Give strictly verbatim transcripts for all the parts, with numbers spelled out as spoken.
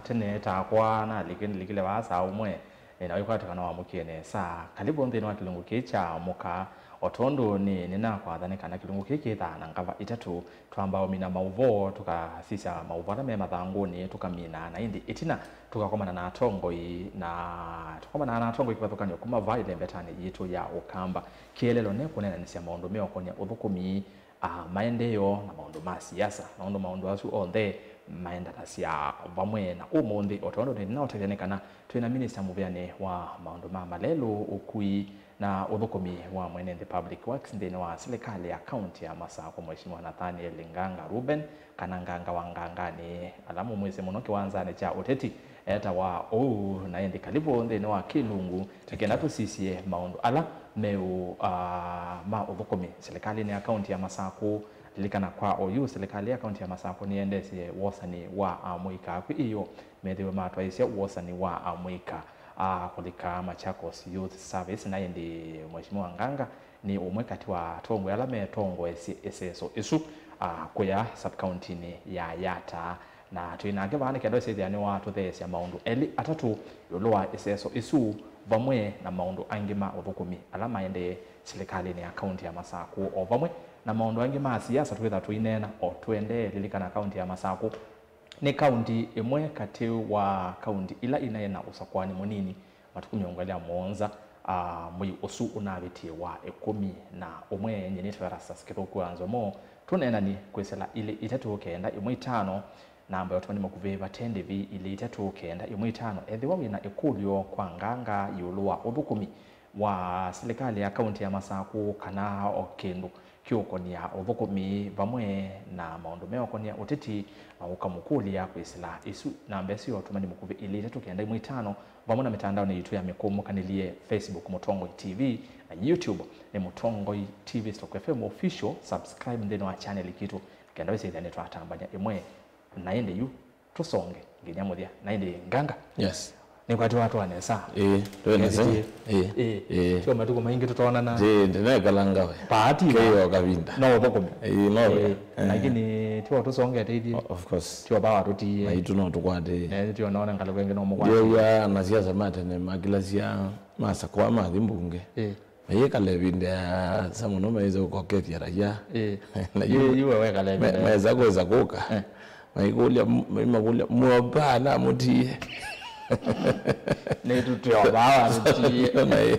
Tene takwa nalikile vaa saa ũmwe, e, na wĩkwatĩkana wamũkie nesa. Kalivu nthĩnĩ wa kĩlungu kĩĩ kya mũka, o tondũ nĩ nĩnakwatha nĩ kana kĩlungu kĩĩ kĩthaa na ngava itatũ. Twamba ũmina maũvoo, tũkasisya maũvoo ala me mathangũnĩ, tũkamina, na ĩndĩ ĩtina tũkakomana na atongoi, na tũkomana na atongoi kĩvathũkany'o kuma vaa ĩlembetanĩ yitũ ya Ũkamba. Kĩeleelo nĩ kũneenanĩsya maũndũ meũkonya ũthũkũmi, a, maendeeo na maũndũ ma siasa, nũndũ maũndũ asu onthe maendanasya vamwe. Na ũmũnthĩ, o tondũ nĩnaũtavya, nĩ kana twĩ na minista mũvĩanĩ wa maũndũ ma malelũ, ũkui, na ũthũkũmi wa mwene nthĩ, public works, nthĩnĩ wa silikalĩ ya kaunti ya Masakũ, Mheshimiwa Nathaniel Nganga Reuben, kana Nganga wa Nganganĩ, ala mũmwĩsĩ mũno kĩwanzanĩ kya ũteti etawa ũu. Na ĩndĩ kalivu nthĩnĩ wa kĩlungu, nĩ kenda tũsisye maũndũ ala meũ, ah, ma ũthũkũmi silikalĩnĩ ya kaunti ya Masakũ. Lilikana kwa oyu, silikalĩ ya kaunti ya Masakũ nĩyendeesye wosani wa amũika kwĩ ĩyoo methĩwe matwaĩsya wosani wa amũika, ah, kũlika Machakos Youth Service. Na ĩndĩ Mheshimiwa Nganga nĩ ũmwe katĩ wa atongoi ala metongoesye ĩseso ĩsu, ah, kũya sub-county-nĩ ya Yatta. Na twĩ nake vaa nĩ kenda ũsĩthĩa nĩwatũtheesya maũndũ elĩ atatũ ĩũlũ wa ĩseso ĩsu, vamwe na maũndũ angĩ ma ũthũkũmi ala maendee silikalĩnĩ ya kaunti ya Masakũ, o vamwe na maũndũ angĩ ma siasa twĩtha tũineena o tũendee. Lilikana kaunti ya Masakũ nĩ kaunti ĩmwe katĩ wa kaunti ila inaĩ na ũsakũani mũnini matukũ mĩongo ĩlĩ na mũonza, ah, mwei ũsu ũnavĩtie wa ĩkũmi na ũmwe. Nyie nĩtawa Erastus Kĩthũku wa Nzomo. Tũneenany'e kwĩsĩla ilĩ itatũ kenda ĩmwe itano, namba ya ũtũmani mũkuvĩ vate ndĩvi, ilĩ itatũ kenda ĩmwe itano. Ethĩwa wĩ na ĩkũlyo kwa Nganga ĩũlũ wa ũthũkũmi wa silikalĩ ya kaunti ya Masakũ kana o kĩndũ kĩũkonia ũthũkũmi vamwe na maũndũ meũkonia ũteti, na ũkamũkũlya kwĩsĩla isu namba ĩsu ya ũtũmani mũkuvĩ, ilĩ itatũ kenda ĩmwe itano, vamwe na mĩtandaonĩ yitũ ya mĩkũmũkanĩlye, Facebook Mũtongoi T V, na YouTube nĩ Mũtongoi T V stroke F M Official. Subscribe nthĩnĩ wa channel kitũ kenda wĩsĩthya nĩtwatambany'a ĩmwe na ĩndĩ yu tũsonge nginya mũthya. Na ĩndĩ Nganga, yes, nĩkwatĩ watwa nesa. Ĩĩ, twĩ nesa. Ĩĩ. Ĩĩ. Ĩĩ. Tio matukũ maingĩ tũtonana. Ĩĩ, ndĩnekalanga we. Paati kei o kavinda no ũthũkũme. Ĩĩ, no we. Ĩĩ. Lakini tio tũsongete ithyĩ. O-, of course. Tio bawa tũtiie. Maitũ no tũkwatĩĩe. Ĩĩ, tio naona ngalĩko ĩngĩ no mũkwatĩĩe. Ndiow'a anasiasa ma tene makilasya masakwa mathi mbunge. Ĩĩ. Mayĩkala ĩvinda ya saa mũno mayĩsa kũkokethya raia. Ĩĩ. Na yu, yu, yu we wekala ĩvinda ya mesa kwĩsa kũka. Eh. Maikũlya, maimakũlya, "Mũopaa namũtie?" Nĩtũtĩovaa watũtie.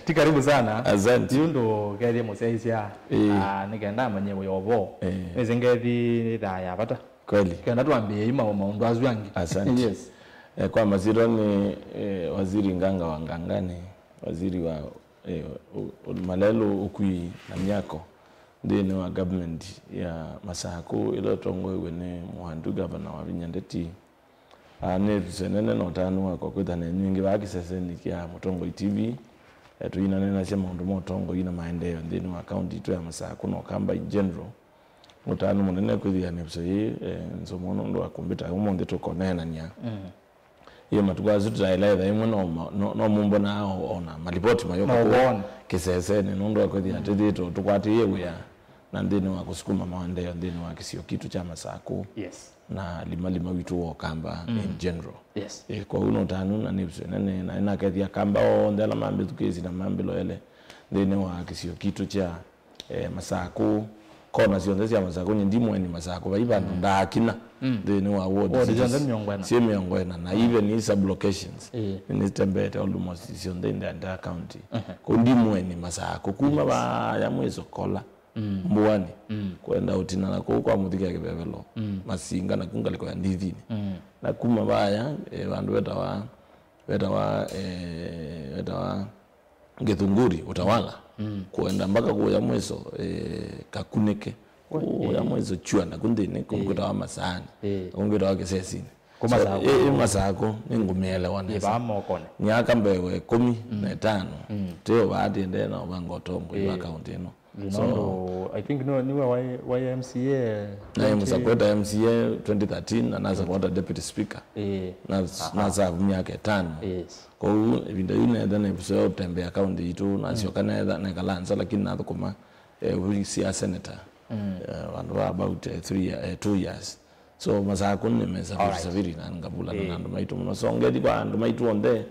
Ti karibu sana. Asante. Yu ndũkethie mũsyaisya. Ĩĩ. Ah, nĩ kenda amanye wĩ ovo. Ĩĩ. Nĩsĩ ngethi nĩ thaa ya vata. Kweli. Kenda twambĩĩe ma-, maũndũ asu angĩ. Asante. Yes. Eh, kwa masiro nĩ, eh, Waziri Nganga wa Ngangani, waziri wa, eh, u-, u-, malelũ, ũkui na myako nthĩnĩ wa government ya Masakũ ĩla ũtongoew'e nĩ Mũhandu, gavana Wavinya Ndeti. Ah, nĩ ĩvuso ĩnene na ũtanu wakwa kwĩtha nenyu ĩngĩ vaa kĩsesenĩ kya Mũtongoi T V, eh, tũinanenasya maũndũ ma ũtongoi na maendeeo nthĩnĩ wa kaunti itũ ya Masakũ na Ũkamba in general. Nĩ ũtanu mũnene kwĩthĩa nĩ ĩvuso yĩĩ, eh, nzũmũ nũndũ wa kũmbĩta ũmũnthĩ tũkoneenany'a. Mm. Ĩĩ, matukũ asu tũtaĩla ĩtha ĩmwe no ma-, no, no mũmbonaa o-, ona malipoti mayũka kũu kĩsesenĩ nũndũ wa kwĩthĩa tũthĩĩtwe tũkwatĩĩe wĩa na nthĩnĩ wa kũsukuma maendeeo nthĩnĩ wa kĩsio kitũ kya Masakũ. Yes. Na limalima witũ wa Ũkamba in general. Yes. Ĩĩ, kwoou nĩ ũtanu na nĩ ĩvuso ĩnene, na nĩnakethĩa Akamba onthe ala mambĩthukĩĩsye na mambĩloele nthĩnĩ wa kĩsio kitũ kya, eh, Masakũ, kona syonthe sya Masakũ, nyie ndi mũeni Masakũ, vai vandũ ndaakina nthĩnĩ wa ward syonthe mĩongo ĩna. Syĩ mĩongo ĩna, na even i sub locations, ĩĩ, nĩtembeete almost syonthe in the entire county. Kũu ndi mũeni Masakũ, kuma vaya mwĩso Kola, Mbũanĩ, kwenda ũtina na kũu kwa mũthika ya kĩvevelo, Masinga, na kũu ngalĩko ya Ndithinĩ. Na kuma vaya, eh, vandũ vetawa, vetawa, eh, vetawa Gĩthunguri, Utawala, kwenda mpaka kũya mwĩso, eh, Kakunĩke. Kũya mwĩso chua, na kũu nthĩnĩ, kũu kwĩtawa Masaani. Na kũu kwĩtawa Kĩsesinĩ. So, ĩ, ĩ Masakũ, nĩngũmĩelewa nesa. Nĩ vaa mokone. Myaka mbee wa ĩkũmi na ĩtano, teo vaa tĩendee na ũvanga ũtongoi wa kaunti ĩno. So, nũndũ, I think nĩwe, nĩwe wa, wa M C A. Naĩ mũsakweta M C A twenty thirteen, na nasakwa ta deputy speaker. Ĩĩ. Na, aha, nasavu myaka ĩtano. Yes. Kwoou ĩvinda yĩu neetha na ĩvuso ya ũtembea kaunti yitũ, nasyoka neetha nekala nza, lakini nathũkũma, eh, ovisi ya senator, eh, vandũ va about, eh, three, eh, two years. So Masakũ nĩmesaviri Alright. saviri na ngavulana na Eh. andũ maitũ mũno. So ngethi kwa andũ maitũ onthe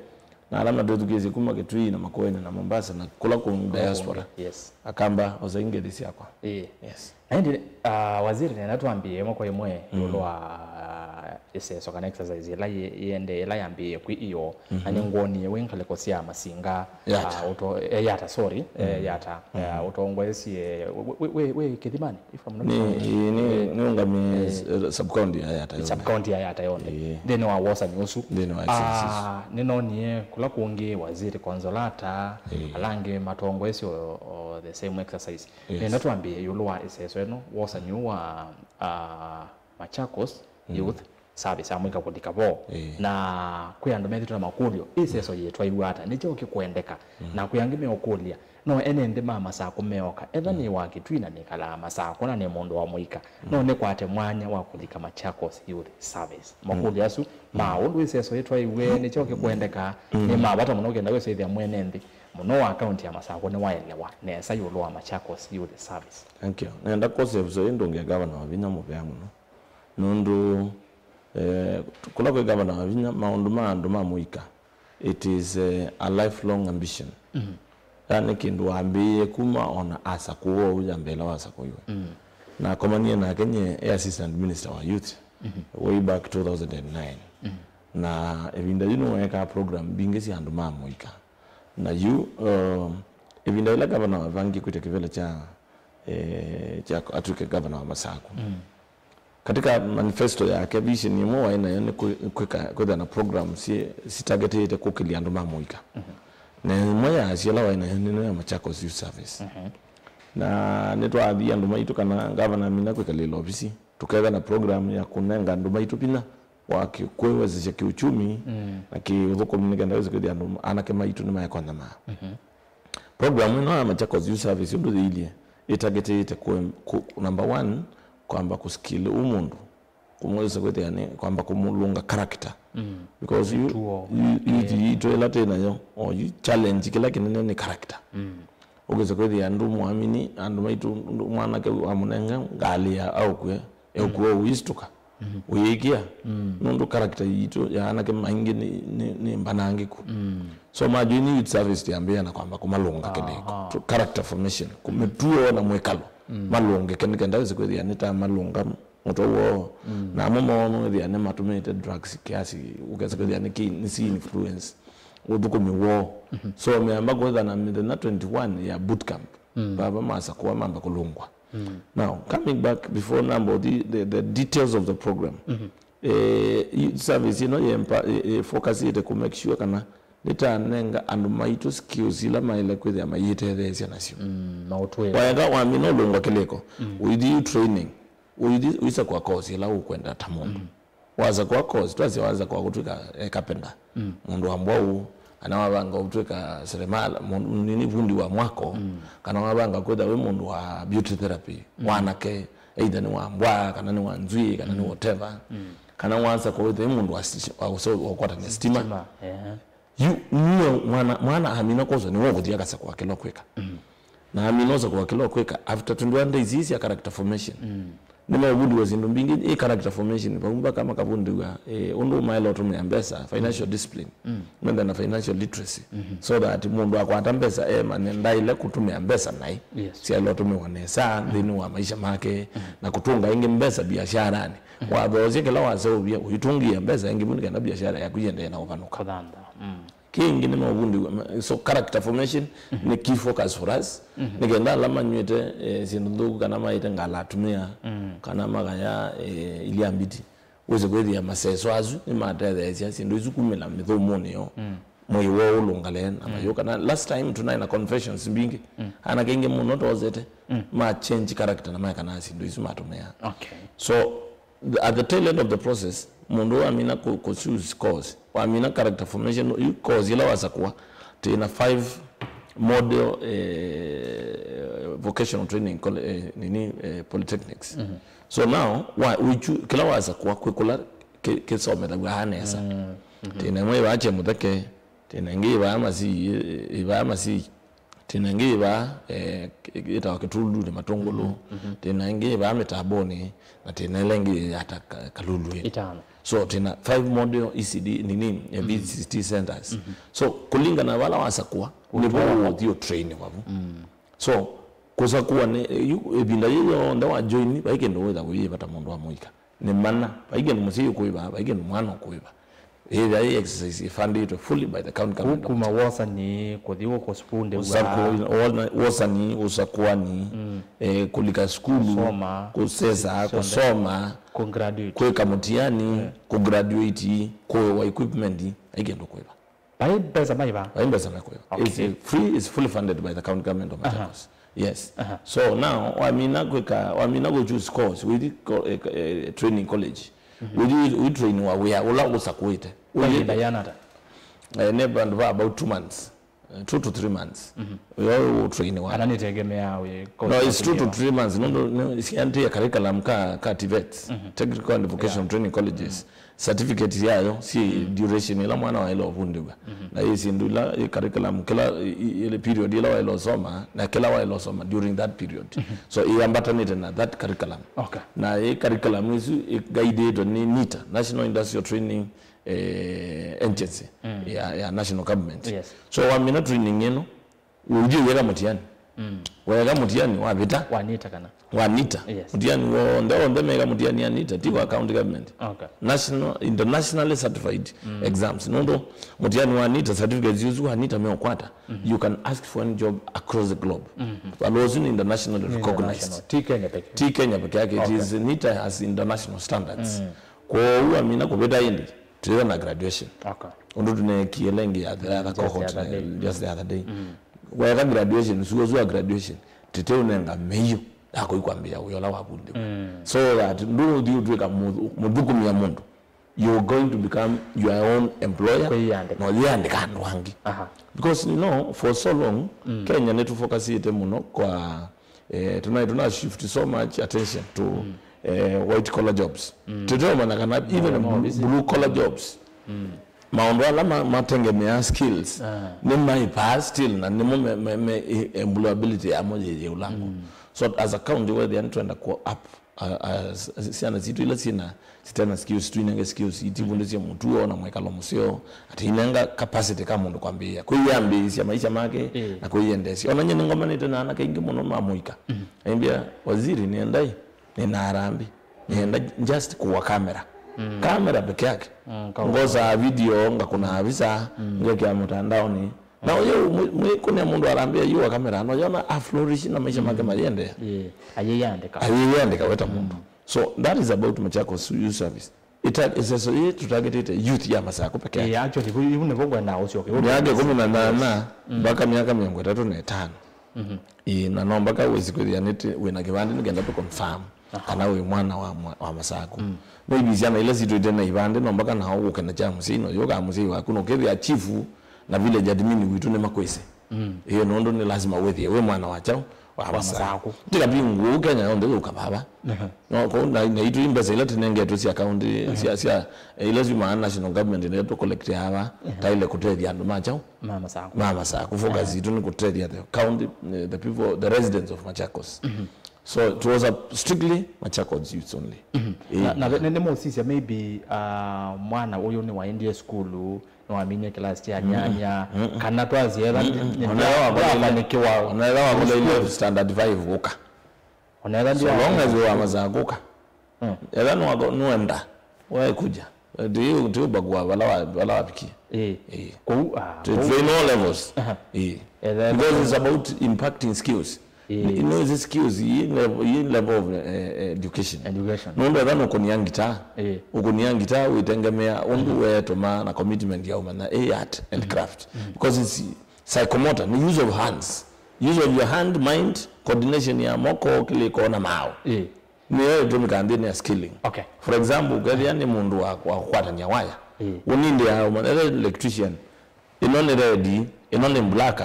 na ala matwĩthukĩĩsye kuma Kitui na Makueni na Mombasa na kũla kũngĩ diaspora. Yes. Akamba, osai ngethi syakwa. Eh. Yes. Na ĩndĩ, ah, waziri, nenda twambie ĩmwe kwa ĩmwe ĩũlũ wa, ah, ĩseso kana exercise ĩla yĩ- yĩendee, ĩla yambĩĩe kwĩ ĩyoo. Na nĩngwonie wĩ ngalĩko sya Masinga, Yata. ah, ũto- eh, Yata, sorry, eh, Yata. Eh, ũtongoesye wĩ- wĩ- wĩ- wĩ Kĩthimani? If I'm not Nĩ, wrong. Nĩ, nĩ, nĩ ũngamĩe, eh, sub-county ya Yata yonthe. Sub-county ya Yata yonthe. Ĩĩ. Nthĩnĩ wa wosani ũsu. Nthĩnĩ wa exercise. Ah, nĩnonie kũla kũngĩ waziri Consolata, Ĩĩ. ala angĩ matongoesye o, o the same exercise. Yes. Nenda twambie ĩũlũ wa ĩseso ĩno, wosani ũũ wa, ah, Machakos Youth Service amwĩka kũlika vo. Ĩĩ. Na kwĩ andũ methĩtwe na makũlyo, ĩseso yĩtwaiw'a ata? Nĩ kyaũ kĩkwendeka? Na kwĩ angĩ meũkũlya, no ene nthĩ ma Masakũ meoka? Etha nĩ wa Kitui na nĩkalaa Masakũ na nĩ mũndũ wa mũika, no nĩkwate mwanya wa kũlika Machakos Youth Service? Makũlyo asu ma ũndũ ĩseso yĩtwaiw'e, nĩ kyaũ kĩkwendeka, nĩ ma vata mũno ũkenda wĩsĩthĩa mwene nthĩ mũno wa kaunti ya Masakũ nĩwaelewa nesa ĩũlũ wa Machakos Youth Service. Thank you. Nenda kwosa ĩvuso yĩĩ ndũnge Gavana Wavinya mũvea mũno. Nũndũ, eh, kũla kwĩ Gavana Wavinya, maũndũ ma andũ ma mũika, it is, eh, a lifelong ambition. Yaani kĩndũ wambĩĩe kuma ona asakũwa ũu yambĩla wasakũiwe. Na akomanie nake nye e assistant minister wa youth way back two thousand and nine. Na ĩvinda yu nĩweekaa program mbingĩ sya andũ ma mũika. Na yu, uh, ĩvinda yĩla gavana wavangie kwĩtya kĩvĩla kya, eh, kya atw'ĩke gavana wa Masakũ. Katika manifesto yake, vision ĩmwe waĩ nayo nĩ kwĩ- kwĩka- kwĩthĩa na program si- sitagetĩte kũkĩlya andũ ma mũika. Na ĩmwe ya asu ĩla waĩ nayo nĩ ĩno ya Machakos Youth Service. Na nĩtwathi andũ maitũ kana gavana amina kwĩkalĩla ovisi, tũketha na program ya kũnenga andũ maitũ vinya wa kĩ- kwĩwezesya kĩuchumi na kĩũthũkũmi nĩ kenda wĩse kwĩthĩa andũ anake maitũ nĩmaekonyama. Program ĩno ya Machakos Youth Service ũndũ yĩilyĩ ĩtagĩtĩĩte kũ, kũ, number one, kwamba kũsikili ũ mũndũ, kũmwĩsa kwĩthĩa nĩ kwamba kũmũlũnga character. Because yu- Mĩtuo yu- youth yitũ ĩla twĩ nayo, o yu challenge kĩla kĩnene nĩ character. Ũkĩsa kwĩthĩa andũ mwamini, andũ maitũ, mwanake wa mũnenga ngalĩ ya aũkue, eũkua ũisituka. Ũyĩkĩa. Nũndũ character yitũ ya anake maingĩ nĩ- nĩ- nĩ mbanangĩku. So majoini youth service yambĩĩa na kwamba kũmalũnga kĩlĩko. So character formation, kũmĩtuo na mwĩkalo. Malũngĩke nĩ kenda wĩse kwĩthĩa nĩ ta malũnga mũtwe woo. Na amwe moo mawĩthĩa nĩ matũmĩĩte drugs kiasi, ũkesa kwĩthĩa nĩ ki- nĩ si influence ũthũkũmi woo. So meamba kwĩtha na mĩthenya twenty-one ya boot camp. Vava masakũa mamba kũlũngwa. Now, coming back before number the, the, the details of the program. Eh, youth service ĩno yempa- ĩ- ĩ- focusĩte kũ make sure kana nĩtanenga andũ maitũ skills ila maĩle kwĩthĩa mayĩtetheesya nasyo. Maũtwĩe. Waeka wamina ũlũngwa kĩlĩko, ũithi yu training, ũithi ũisakũa course ila ũkwenda ta mũndũ. Wasakũa course, twasya wasakũa kũtwĩka, eh, carpenter. Mũndũ wa mbwaũ, kana wavanga ũtwĩka seremala, mũndũ nini fundi wa mwako, kana wavanga kwĩtha wĩ mũndũ wa beauty therapy, wanake, either nĩ wa mbwa, kana nĩ wa nzwii, kana nĩ whatever. Kana wasakũa wĩtha wĩ mũndũ wa sti- wa ũso- wa kũkwatania stima. Stima, ehe. Yu, niyo mwana, mwana amina kwosa nĩwe ũkũthi akasakũa kĩla kwĩka. Na amina ũsakũa kĩla kwĩka after twenty-one days ii sya character formation. Nĩmeũvundiwa syĩndũ mbingĩ ĩ character formation, vau mbaka makavundiwa, eh, ũndũ maĩle ũtũmĩa mbesa, financial discipline. Methe na financial literacy. So that mũndũ akwata mbesa emanye ndaĩle kũtũmĩa mbesa naĩ. Yes. Syaĩle ũtũmĩwa nesa nthĩnĩ wa maisha make, na kũtũnga ĩngĩ mbesa biasharani. Wathoosya kĩla waseũvya, ũitũngĩe mbesa ĩngĩ vu nĩ kenda biashara yaku yĩendee na ũvanũka. Kũthantha. Kĩngĩ nĩ maũvundiwa, ma- so character formation nĩ key focus for us. Nĩ kenda ala manywĩte, eh, syĩndũ nthũku kana maĩte ngala atumĩa, kana magaya, eh, ilia mbiti. Wĩse kwĩthĩa maseso asu nĩ matetheesya syĩndũ isu kumĩla mĩthũmũnĩ yo. Mwĩĩ woo ũlũngale na mayũ. Kana last time tũnaĩ na confessions mbingĩ. Ana kaingĩ mũno tozete, ma change character na maekana syĩndũ isu matũmĩa. Okay. So, the- at the tail end of the process, mũndũ ũyũ amina kũ- kũ choose course, wamina character formation, yu course ila wasakũa, twĩna five model, eh, vocational training colle- eh, nini, eh, polytechnics. So now, wa- we choo- kĩla wasakũa kwĩ kũla kĩ- kĩsomethaw'a aa nesa. Twĩna ĩmwe ĩvaa kye mũtheke, twĩna ĩngĩ ĩvaa masii, ĩvaa masii. Twĩna ĩngĩ yĩ vaa, eh, ĩtawa Kĩtulunĩ Matũngũlũ. Twĩna ĩngĩ yĩ vaa Mĩtambonĩ, na twĩna ĩla ĩngĩ yĩ Yatta Ka-, Kalulũnĩ. Itano. So, twĩna five model E C D, nini, eh, V C T centers. So, kũlingana na vala wasakũa, nĩvo ũthi ũtrain wavu. So, kũsakũa nĩ, yu, ĩvinda yĩĩ yonthe wa join, vai kĩndũ wĩthagwo yĩ vata mũndũ wa mũika. Nĩ mana, vai kĩndũ mũsyai ũkũĩva, vai kĩndũ mwana ũkũĩva. Ĩthĩa yĩ exercise ĩfundĩtwe fully by the county government of Kuma wosani, kũthi ũkũspundĩwa. Ũsaku-, wona-, wosani, ũsakũani, eh, kũlika sukulu, Kũsoma. Kũsesa, kũsoma, Kũgraduate. Kwĩka mũtiani, kũgraduate, kũĩwa equipment, vai kĩndũ kũĩva. Vai mbesa maĩva? Vai mbesa mekũĩva. Okay. It's free, it's fully funded by the county government of Machakos. Yes. So now, wamina kwĩka, wamina kũ choose course, wĩthi co-, eh, eh, training college. Wĩthi, wĩthi train wa wĩa, ũla ũsakũĩte. Kwa ihinda yĩana ata? Eh, nĩ vandũ va about two months. Eh, two to three months. Yo ũ train wa. Kana nĩtegemeaa wĩ No, it's two to three months. Nũndũ nĩ siandĩe curriculum ka, ka TVETs, Technical and Vocational Training Colleges. Certificate yayo si duration ĩla mwana waĩle ũvundĩw'a. Na ĩ syĩndũ ila, ĩ curriculum, kĩla, ĩ, ĩ, ĩ period ĩla waĩle ũsoma, na kĩla waĩle ũsoma during that period. So, ĩambatanĩte na that curriculum. Okay. Na ĩ curriculum ĩsu ĩguidĩtwe nĩ NITA, National Industrial Training, eh, Agency ya, ya national government. Yes. So, wamina training ĩno, ũthi weka mũtiani. Weka mũtiani, wavĩta. Wa NITA kana? Wa NITA. Yes. Mũtiani wonthe, onthe meka mũtiani ya NITA, ti wa county government. Okay. National, internationally certified exams. Nũndũ mũtiani wa NITA, certificates ũsu wa NITA meũkwata, you can ask for any job across the globe. Vala ũsu nĩ internationally recognized. International. Ti Kenya peke. Ti Kenya peke yake. It is, NITA has international standards. Kwoou amina kũvĩta ĩndĩ, twĩthĩwa na graduation. Okay. Ũndũ tũneekie lengi ya the other cohort, just the other day. Weka graduation, suo suo graduation, tete ũnenga mĩio ya kũi kwambĩĩa wĩa ũla wavundĩwa. So that ndũũthi ũtwĩka mũthu-, mũthũkũmĩa mũndũ. You're going to become your own employer. Kwĩyandĩka. Na ũyĩandĩka andũ angĩ. Aha. Because, you know, for so long, Kenya nĩtũfocusĩte mũno kwa, eh, tuna, tuna shift so much attention to, eh, white collar jobs. Tũteũmanya kana even blue collar jobs, maũndũ ala ma-, mategemea skills, nĩ maĩvaa still, na nĩmo me, me, me, employability yamo yĩ, yĩ ũlango. So as a county, wethĩa nĩtwenda ku up, a, a, s-, syana sitũ ila syĩna, sitena skills, twinenge skills, itivundĩsye mũtuo na mwĩkalo mũseo, atĩ inenga capacity ka mũndũ kwambĩĩa, kwĩyambĩĩsya maisha make, na kwĩyendeesya. Ona nyie nĩngomanĩte na anake aingĩ mũno ma mũika. Aimbĩa, "Waziri, nĩendai, nĩna harambĩ. Nĩenda just kũwa kamera." Kamera peke yake. Ngosaa video, ngakũna avisa, ngekĩa mũtandaonĩ. Na ũyũ mwĩ-, mwĩkũnĩa mũndũ arambĩa yu wa kamera, no yona a flourish na maisha make mayĩendeea. Ayĩyandĩka. Ayĩyandĩka weta mũndũ. So that is about Machakos Youth Service. Ĩta-, ĩseso yĩĩ tũtargetĩte youth ya Masakũ peke yake. Ĩĩ, actually, vu-, ivu nĩvo ngwendaa ũsyoke. Myaka ĩkũmi na nana mpaka myaka mĩongo ĩtatũ na ĩtano. Ĩĩ, na no mpaka wĩsĩ kwĩthĩa nĩtĩ wĩna kĩvandĩ nĩkenda tũ confirm kana wĩ mwana wa mwa-, wa Masakũ. Maybe syana ila sitũ ite na ivandĩ no mpaka nao ũke na kya mũsyai, no yũka mũsyai waku, no kethĩa chief na village admin witũ nĩmakwĩsĩ. Ĩĩ, nũndũ nĩ lazima wĩthĩe wĩ mwana wa kyaũ? Wa Masakũ. Masakũ. Ti kapingũ ũu Kenya yonthe yũka vava. No, kũu na, na itũ imbesa ila tũnengetwe sya county, sya, sya, eh, ila syumaa national government ila tũ collect ava, taile kũtethya andũ ma kyaũ? Ma Masakũ. Ma Masakũ. Focus itũ nĩ kũtethya the county, eh, the people, the residents of Machakos. So it was a strictly Machakos youths only. Ĩĩ. Na, na nĩ, nĩ mũsisya maybe, uh, mwana ũyũ nĩwaendie sukulu, nĩwaminie class ya nyanya, kana twasye etha nĩ, nĩ, ona ĩla wakoleile, ndafanikiwa ona ĩla wakoleile sukulu. Standard five ũka. Ona etha so long as we wa Masakũ ũka. Etha nĩwako-, nĩwenda, wekuja. Ti, ti ũbagua vala wa, vala wavikie. Ĩĩ. Ĩĩ. Kũu, ah, to, kũu. Train all levels. Aha. Ĩĩ. Etha because it's about impacting skills. Ĩĩ. You know, these skills, yĩ level, yĩ level of, eh, eh, education. Education. Nũndũ etha nũkũnia ngitaa, ĩĩ, ũkũnia ngitaa wĩtengemea ũndũ weetũma na commitment ya ũmanya, eh, art and craft. Because it's psychomotor, nĩ use of hands. Use of your hand, mind, coordination ya moko, kĩlĩko na maaũ. Ĩĩ. Nĩyo ĩtũmĩkaa nthĩnĩ ya skilling. Okay. For example, ũkethĩa nĩ mũndũ wa, wa kũkwatany'a waya. Ĩĩ. Ũnindĩaa ũmanya, etha electrician, ĩno nĩ red, ĩno nĩ black,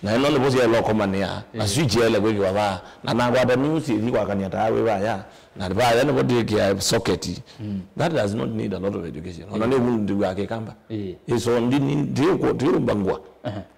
na ĩno nĩvo syaĩle ũkomanĩa, na switch yaĩle kwĩkĩwa vaa, na nakwata niu syĩthi kwakany'a taa wĩ vaya, na vaya nĩvo twĩkĩaa socket. That does not need a lot of education. Ona nĩ ũvundĩw'a Kĩkamba. Ĩĩ. Ĩ, so ndi, ndi, ndi ũmbangwa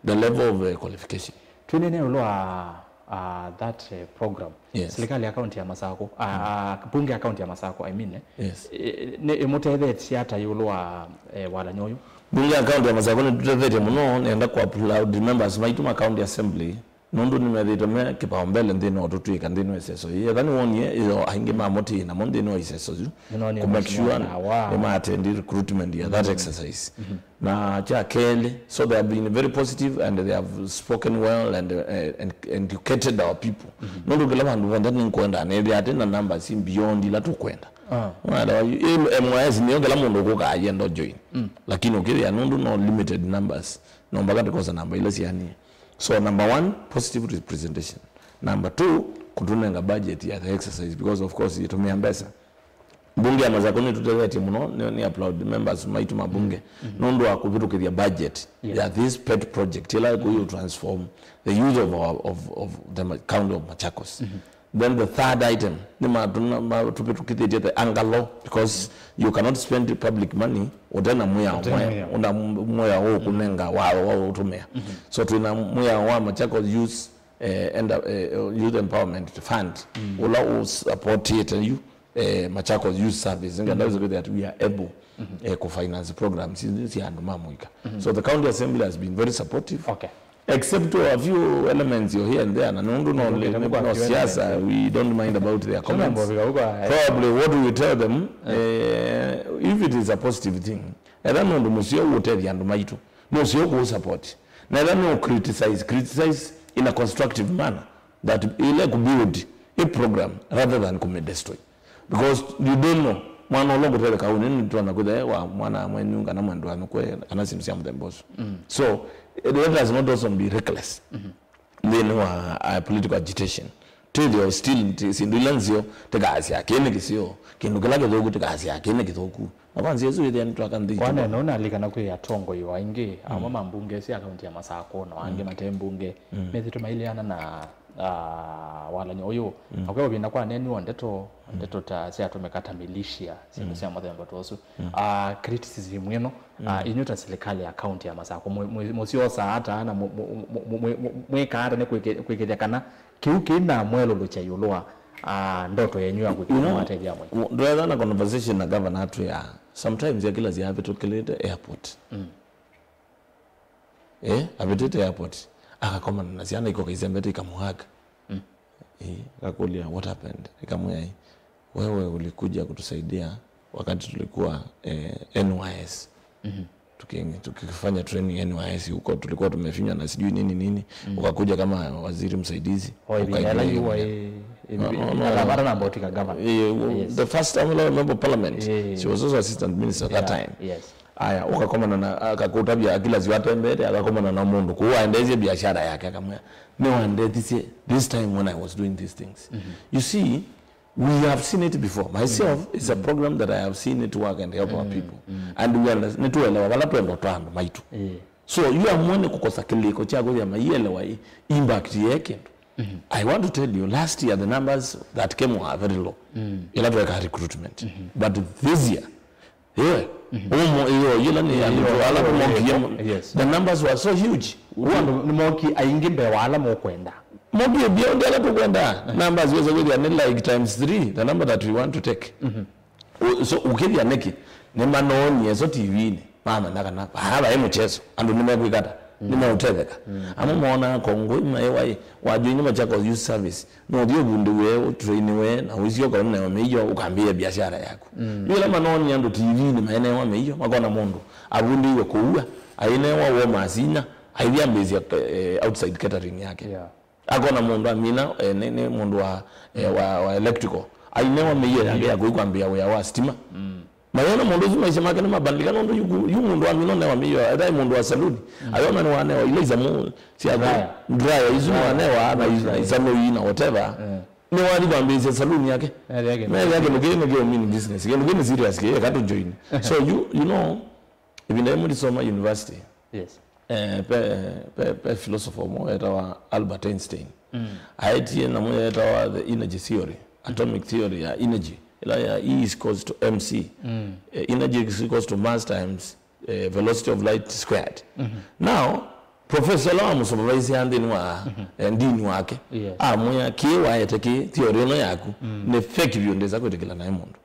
the level of, eh, qualification. Twĩnene ĩũlũ wa uh, that uh, program. Yes. Serikali ya kaunti ya Masakũ, uh, uh, bunge ya kaunti ya Masakũ, I mean, eh, Yes. eh, nĩ ĩmũtethetye ata ĩũlũ wa eh, walany'o ũyũ? Bunge ya kaunti ya Masakũ nĩtũtethetye mũno, nenda kũ applaud members maitũ ma county assembly nũndũ nĩmethĩĩtwe me kĩpaombele nthĩnĩ wa ũtũtw'ĩka nthĩnĩ wa ĩseso yĩĩ. Etha nĩwonie ĩyo aingĩ ma mũtĩĩ namo nthĩnĩ wa ĩseso yu Nĩnonie kũ make sure mheshimiwa Kawa. Nĩma attend recruitment ya that exercise. Na kya kelĩ, so they have been very positive and they have spoken well and, uh, and educated our people. Nũndũ kĩla vandũ vonthe nĩnkwenda nĩthĩa atĩ na numbers beyond ila tũkwenda. Ah. Mwana wa M Y S nĩyo kĩla mũndũ ũkũkaa yenda join. Lakini ũkĩthĩa nũndũ no limited numbers, no mpaka tũkosa namba ila sianie. So number one, positive representation. Number two, kũtũnenga budget ya the exercise because of course yĩtũmĩa mbesa. Mbunge ya Masakũ nĩtũtethetye mũno, nĩ, nĩ applaud members maitũ ma mbunge nũndũ wa kũvĩtũkĩthya budget Yes. ya this pet project ĩla ĩkũyũ transform the use of, our, of, of the Ma- county of Machakos. Then the third item nĩ matũna- matũvĩtũkĩthĩtye the hunger law because you cannot spend public money ũte na mwĩao Ũte na mwĩao. Ũna mwĩao ũkũnenga wa, wa ũtũmĩa. So twĩna mwĩao wa Machakos Youth eh, enda, eh, Youth Empowerment Fund ũla ũsupportĩte yu eh, Machakos Youth Service nĩkenda wĩse kwĩthĩa that we are able eh, kũ finance programs ithi sya andũ ma mũika. So the county assembly has been very supportive Okay. except to a few elements here and there na nũndũ no, Nũndũ no, kwa no few siasa elements. We don't mind about their comments. Mambo vika huko, eh, Probably what we will tell them eh, if it is a positive thing etha nũndũ mũseo ũtethya andũ maitũ nũseo kũ support na etha no criticize criticize in a constructive manner that ĩla kũ build a program rather than kũ destroy because you don't know mwana ũla ũkũtetheka ũu nĩnĩtwona kwĩtha wa mwana mwenyu kana mwendwa nũkwe kana syĩndũ sya mũthemba ũsu. So let us not also be reckless nthĩnĩ wa uh, political agitation. Twĩthĩe hostility syĩndũ ila nzeo tĩkasya kĩĩ nĩ kĩseo, kĩndũ kĩla kĩthũku tĩkasya kĩĩ nĩ kĩthũku. Na kwa nzĩa ĩsu ĩthĩa nĩtwaka nthĩ itũ. Kwaneno nalikana kwĩ atongoi o aingĩ amwe ma mbunge sya kaunti ya Masakũ na angĩ mate mbunge methĩtwe maileana na ah, walany'o ũyũ. Na kwĩ ũvinda kwaneeniwa ndeto ndeto ta syatũmĩka ta militia syĩndũ sya mũthemba ta ũsu. Ah, criticism ĩno ah, inyu ta silikalĩ ya kaunti ya Masakũ mũ- mũ- mũsyosaa ata na mũ- mũ- mũ- mũ- mũ- mwĩkaa ata nĩ kwĩkĩ- kwĩkĩthya kana kĩu kĩinamwelũlũkya ĩũlũ wa ah, ndoto yenyu ya kwĩkĩthya mwatethya amwe? Ndwetha na conversation na governor atwĩa sometimes akila syavĩtũkĩlĩte airport. Eh, avĩtĩte airport akakomana na syana ikoka isembete ikamũhaka. Eh, akakũlya what happened? Ikamwĩa, wewe ulikuja kutusaidia wakati tulikuwa eh, N Y S. Tuki- tukifanya training N Y S huko tulikuwa tumefinywa na sijui nini nini, ukakuja kama waziri msaidizi. Oi, ukaingia ĩla hiyo yu mwenye- oi- No, no, no. Ata- ata na mboti ka governor. Eh, the first time I remember parliament, Eh. She was also assistant minister at that time. Yes. Aya, ũkakomana na akakũtavya kila siku atembete, akakomana na mũndũ kũu aendeesye biashara yake, akamwĩa, nĩwandethisye this time when I was doing these things. You see, we have seen it before. Myself, it's a program that I have seen it work and help our people. And we understand, nĩtũelewa vala twenda twa andũ maitũ. So you amwe nĩ kũkosa kĩlĩko kya kwĩthĩa maielewa i- impact yee kĩndũ. I want to tell you, last year the numbers that came were very low. Ĩla tweka recruitment. But this year, yeah, ũmo iyo yĩla nĩ andũ ala tũmokie, the numbers were so huge. Ũu andũ nĩmokie aingĩ mbee wa ala mũkwenda. Mokie beyond ala tũkwenda. Numbers wĩsa kwĩthĩa nĩ like times three the number that we want to take. U- so ũkĩthĩa nĩkĩ? Nĩmanoonie so T V-inĩ, mamanya kana vaa vai mũkyeso, andũ nĩmekwĩka ata? Nĩmeũtetheka. Amwe moonaa kongoi maewa ĩ, wajoini Machakos Youth Service, nũthi ũvundĩwe, ũtrainiwe, na ũisye ũkanewa mĩio, ũkambĩĩa biashara yaku. Yu ĩla manoonie andũ T V-inĩ maenewa mĩio, makona mũndũ avundĩiwe kũua, ainewa woma asinya, aithi ambĩĩsya eh, outside catering yake. Akona mũndũ amina eh, nĩ, nĩ mũndũ wa, eh, wa, wa electrical. Ainewa mĩio yake ya kũikwambĩa wĩa wa stima. Mayona mũndũ ũsu maisha make nĩmabandĩka nũndũ yu, yu mũndũ amina ũnewa mĩio. Ethai mũndũ wa saluni. Ayona nĩwanewa ila isamu sya dryer. Dryer isu nĩwanewa na is- na isaluni na whatever. Nĩwathi kwambĩĩsya saluni yake. Methĩa kĩndũ kĩĩ nĩkĩũmini business. Kĩndũ kĩĩ nĩ serious kĩĩ katũ join. So you, you know, ĩvinda yĩmwe ndisoma university. Yes. Eh, pe, pe, pe philosopher ũmwe wetawa Albert Einstein. Aetie nyamũ yetawa the energy theory, atomic theory ya energy. Ĩla ya E is equals to M C. Eh, energy is equals to mass times eh, velocity of light squared. Now, Professor ũla wamũsuperviseaa nthĩnĩ wa eh, ndini wake, Yes. amwĩa, "Kĩĩ waete kĩĩ, theory ĩno yaku nĩ fake vyũ, ndĩsa kwĩtĩkĩla naĩ mũndũ."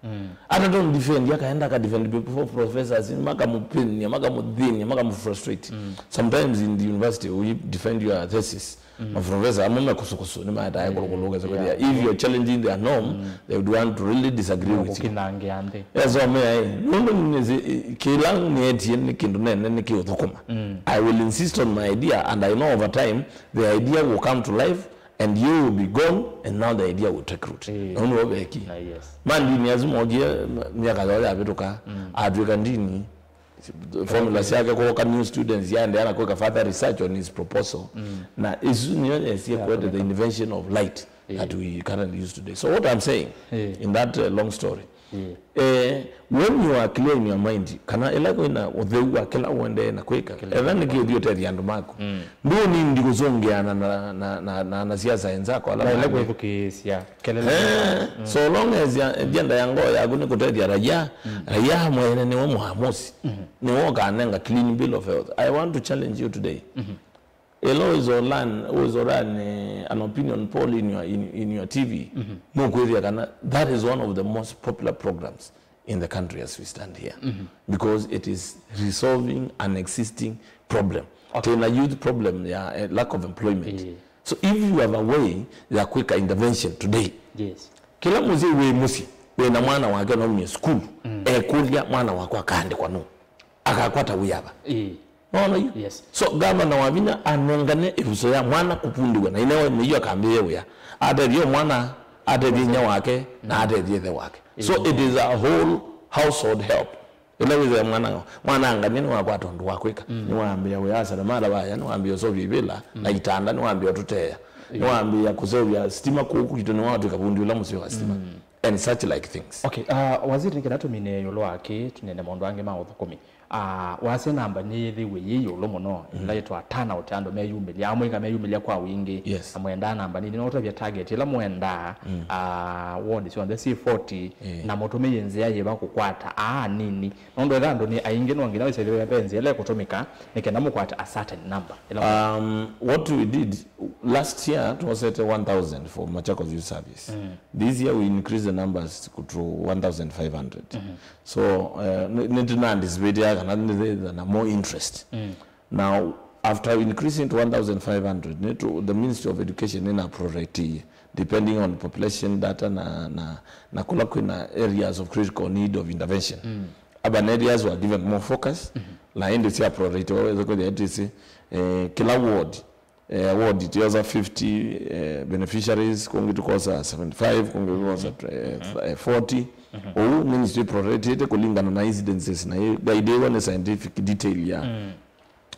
Ata don't defend, akaenda akadefend before professors, makamũpĩny'a, makamũthĩny'a, makamũfrustrate. Sometimes in the university, we defend your thesis. Maprofessor amwe me kusukusu nĩmaetae kũlũkũlũka, so Yeah. if you're challenging their norm, they would want to really disagree with you. Kũkinangĩa nthĩ. Esomea ĩ, nũndũ nĩsĩ, kĩla nĩetie nĩ kĩndũ nene nĩkĩũthũkũma. I will insist on my idea, and I know over time the idea will come to life and you will be gone, and now the idea will take root. Ĩĩ. Na ũu nĩw'o veki. Na yes. Ma ndini asu mokie, myaka yoo yavĩtũka, atw'ĩka ndini, formula syake kwoka new students yaendeea na kwĩka further research on his proposal. Na isu nĩyo yesie kwete the invention of light that we currently use today. So what I'm saying in that uh, long story, eh, when you are clear in your mind, kana ĩla kwĩna ũtheu wa kĩla ũendee na kwĩka, etha nĩkĩ ũthi ũtethya andũ maku. Ndũnindi kũsũngĩana na, na, na, na, na siasa enzako ala Na ĩla mangĩ. Kwĩthukĩĩsya kelele. Eh, so long as ya- agenda ya ngoo yaku nĩ kũtethya raia, raia mwene nĩwe mũamusi, nĩwe ũkanenga clean bill of health. I want to challenge you today. Ĩla ũizo run, ũizo run eh, an opinion poll in your, in, in your T V, nũkwĩthĩa kana that is one of the most popular programs in the country as we stand here, because it is resolving an existing problem. Twĩna youth problem ya eh, lack of employment. So if you have a way ya kwĩka intervention today, Yes. kĩla mũsyai wĩ mũsyĩ wĩna mwana wake ũnaumie sukulu, ekũlya, "Mwana wakwa akaandĩkwa nũ? Akakwata wĩa va?" Ĩĩ. Nona yu? Yes. So gavana Wavinya anengane ĩvuso ya mwana kũvundĩw'a na ĩnewe mĩio akambĩĩe wĩa. Atethye mwana, atethye inyia wake, na atethye ĩthe wake. So it is a whole household help. Ĩla wĩthĩa mwana, mwana angania nĩwakwata ũndũ wa kwĩka. Nĩwambĩa wĩa wa seremala vaya, nĩwambĩa ũseũvya ivĩla na itanda, nĩwambĩa ũtũteea. Nĩwambĩa kũseũvya sitima kũu kwitũ, nĩwatw'ĩka vundi ũla mũseo wa sitima. And such like things. Okay, uh, waziri, nĩ kenda tũmine ĩũlũ wa kĩ, tũnene maũndũ angĩ ma ũthũkũmi. Ah, wasya namba nĩyĩthĩwe yĩ ĩũlũ mũno, ĩla yĩtwa turnout, andũ meyumĩlya, amwe ĩka meyumĩlya kwa wingĩ, Yes. na mwendaa namba nini, no ũtavya target ĩla mwendaa, ah, ward syonthe syĩ forty, na mũtũmĩie nzĩa yĩva kũkwata aa nini? Nũndũ etha andũ nĩ aingĩ, no nginya wĩsethĩwe ve nzĩa ĩla ĩkũtũmĩka nĩ kenda mũkwate a certain number ĩla mwe- Um, what we did last year, twosete one thousand for Machakos Youth Service. This year we increased the numbers to one thousand five hundred. So uh, nĩ- nĩtũna anticipate kana nĩthĩna more interest. Now, after increasing to one thousand five hundred, nĩtũ- the Ministry of Education ĩna prorate depending on population data na, na, na kũla kwĩna areas of critical need of intervention. Urban areas were given more focus, na ĩndĩ sya prorate waweza kwĩthĩa atĩsĩ eh, kĩla ward eh, ward ityosa fifty eh, beneficiaries, kũngĩ tũkosa seventy-five, kũngĩ tũkosa eh, forty. Ũu ministry prorate kũlingana na incidences na ĩ- guide ĩwa nĩ scientific detail ya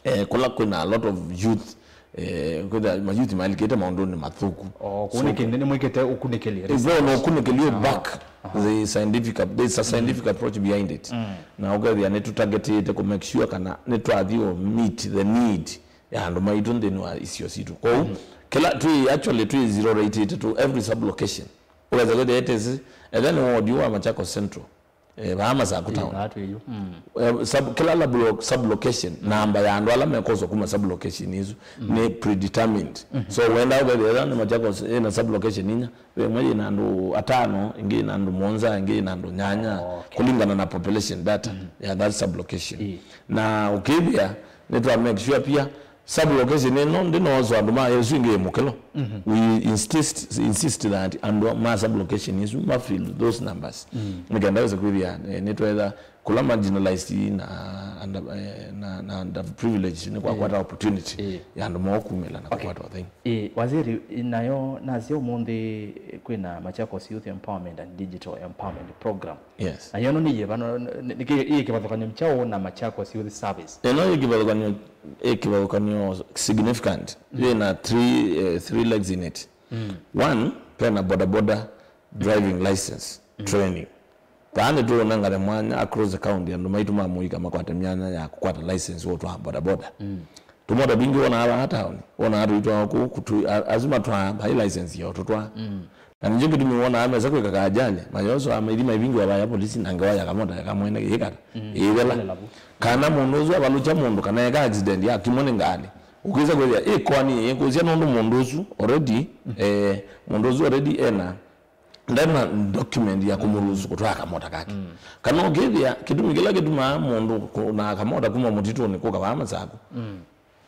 eh, kũla kwĩna a lot of youth eh, kwĩtha mayouth malikĩte maũndũnĩ mathũku. Oh, So, kũnĩkĩnĩ nĩ mwĩkĩte ũkunĩkĩlio. Ĩvo no ũkunĩkĩlio back the scientific up- there's a scientific approach behind it. Na ũkethĩa nĩtũtargetĩte kũ make sure kana nĩtwathi ũ meet the need ya andũ maitũ nthĩnĩ wa isio sitũ. Kwoou kĩla twĩ actually twĩ zero rated to every sub location. Ũkethĩa kwĩthĩa ĩtĩsĩ etha nĩ ward wa Machakos Central, eh, vaa Masaku town. Ĩĩ, vaa twĩ yu. Eh, sub- kĩla lablo- sub location, namba ya andũ ala mekoswa kuma sub location isu nĩ predetermined. So wenda ũkethĩa etha nĩ Machakos ĩna sub location inya, ve ĩmwe yĩna andũ atano, ĩngĩ yĩna andũ mũonza, ĩngĩ yĩna andũ nyanya, Oh, okay. kũlingana na population data ya that sub location. Ĩĩ. Na ũkĩthĩa nĩtwa make sure pia sub location ĩno ndĩnooswa andũ ma ĩsu ĩngĩ ĩ mũkĩlo. We insist, insist that andũ ma sub location isu ma fill those numbers. Nĩkenda wĩse kwĩthĩa eh, nĩtwetha kũla marginalized na under, eh, na, na underprivileged nĩkwakwata opportunity Ĩĩ. ya andũ moo kumĩla na Okay. kũkwata ũthei. Ĩĩ, waziri, nayo nasya ũmũnthĩ kwĩna Machakos Youth Empowerment and Digital Empowerment Program. Yes. Na yo nĩ yĩva, no- nĩ- nĩ- ĩ kĩvathũkany'o kyaũ na Machakos Youth Service? Ĩno ĩ kĩvathũkany'o, ĩ kĩvathũkany'o significant. Yĩna three, eh, three legs in it. One, pena bodaboda driving license training. Vaa nĩtũũnengane mwanya across the county andũ maitũ ma mũika makwate myanya ya kũkwata license wa ũtwaa bodaboda. Tũmota twingĩ wonaa vaa town, wonaa tũitwaa kũu kũtũ- a- asu matwaa vai license ya ũtũtwaa. Na nĩkyo kĩtumi wonaa mesa kwĩka kaajali, mayoso amaithi maivingĩwa vaya polisi na ngewa ya kamota ya kamwene ĩkata ĩvela. Kana mũndũ ũsu avalũkya mũndũ kana eka accident ya kimwe nĩ ngalĩ. Ũkĩsa kwĩthĩa ĩkoani ĩkũsya nũndũ mũndũ ũsu already, eh, mũndũ ũsu already ena, ndena document ya kũmũruhusu kũtwaa kamota kake. Kana ũkĩthĩa kĩtumi kĩla kĩtumaa mũndũ kũ- na kamota kuma mũtitũnĩ kũka vaa Masaku,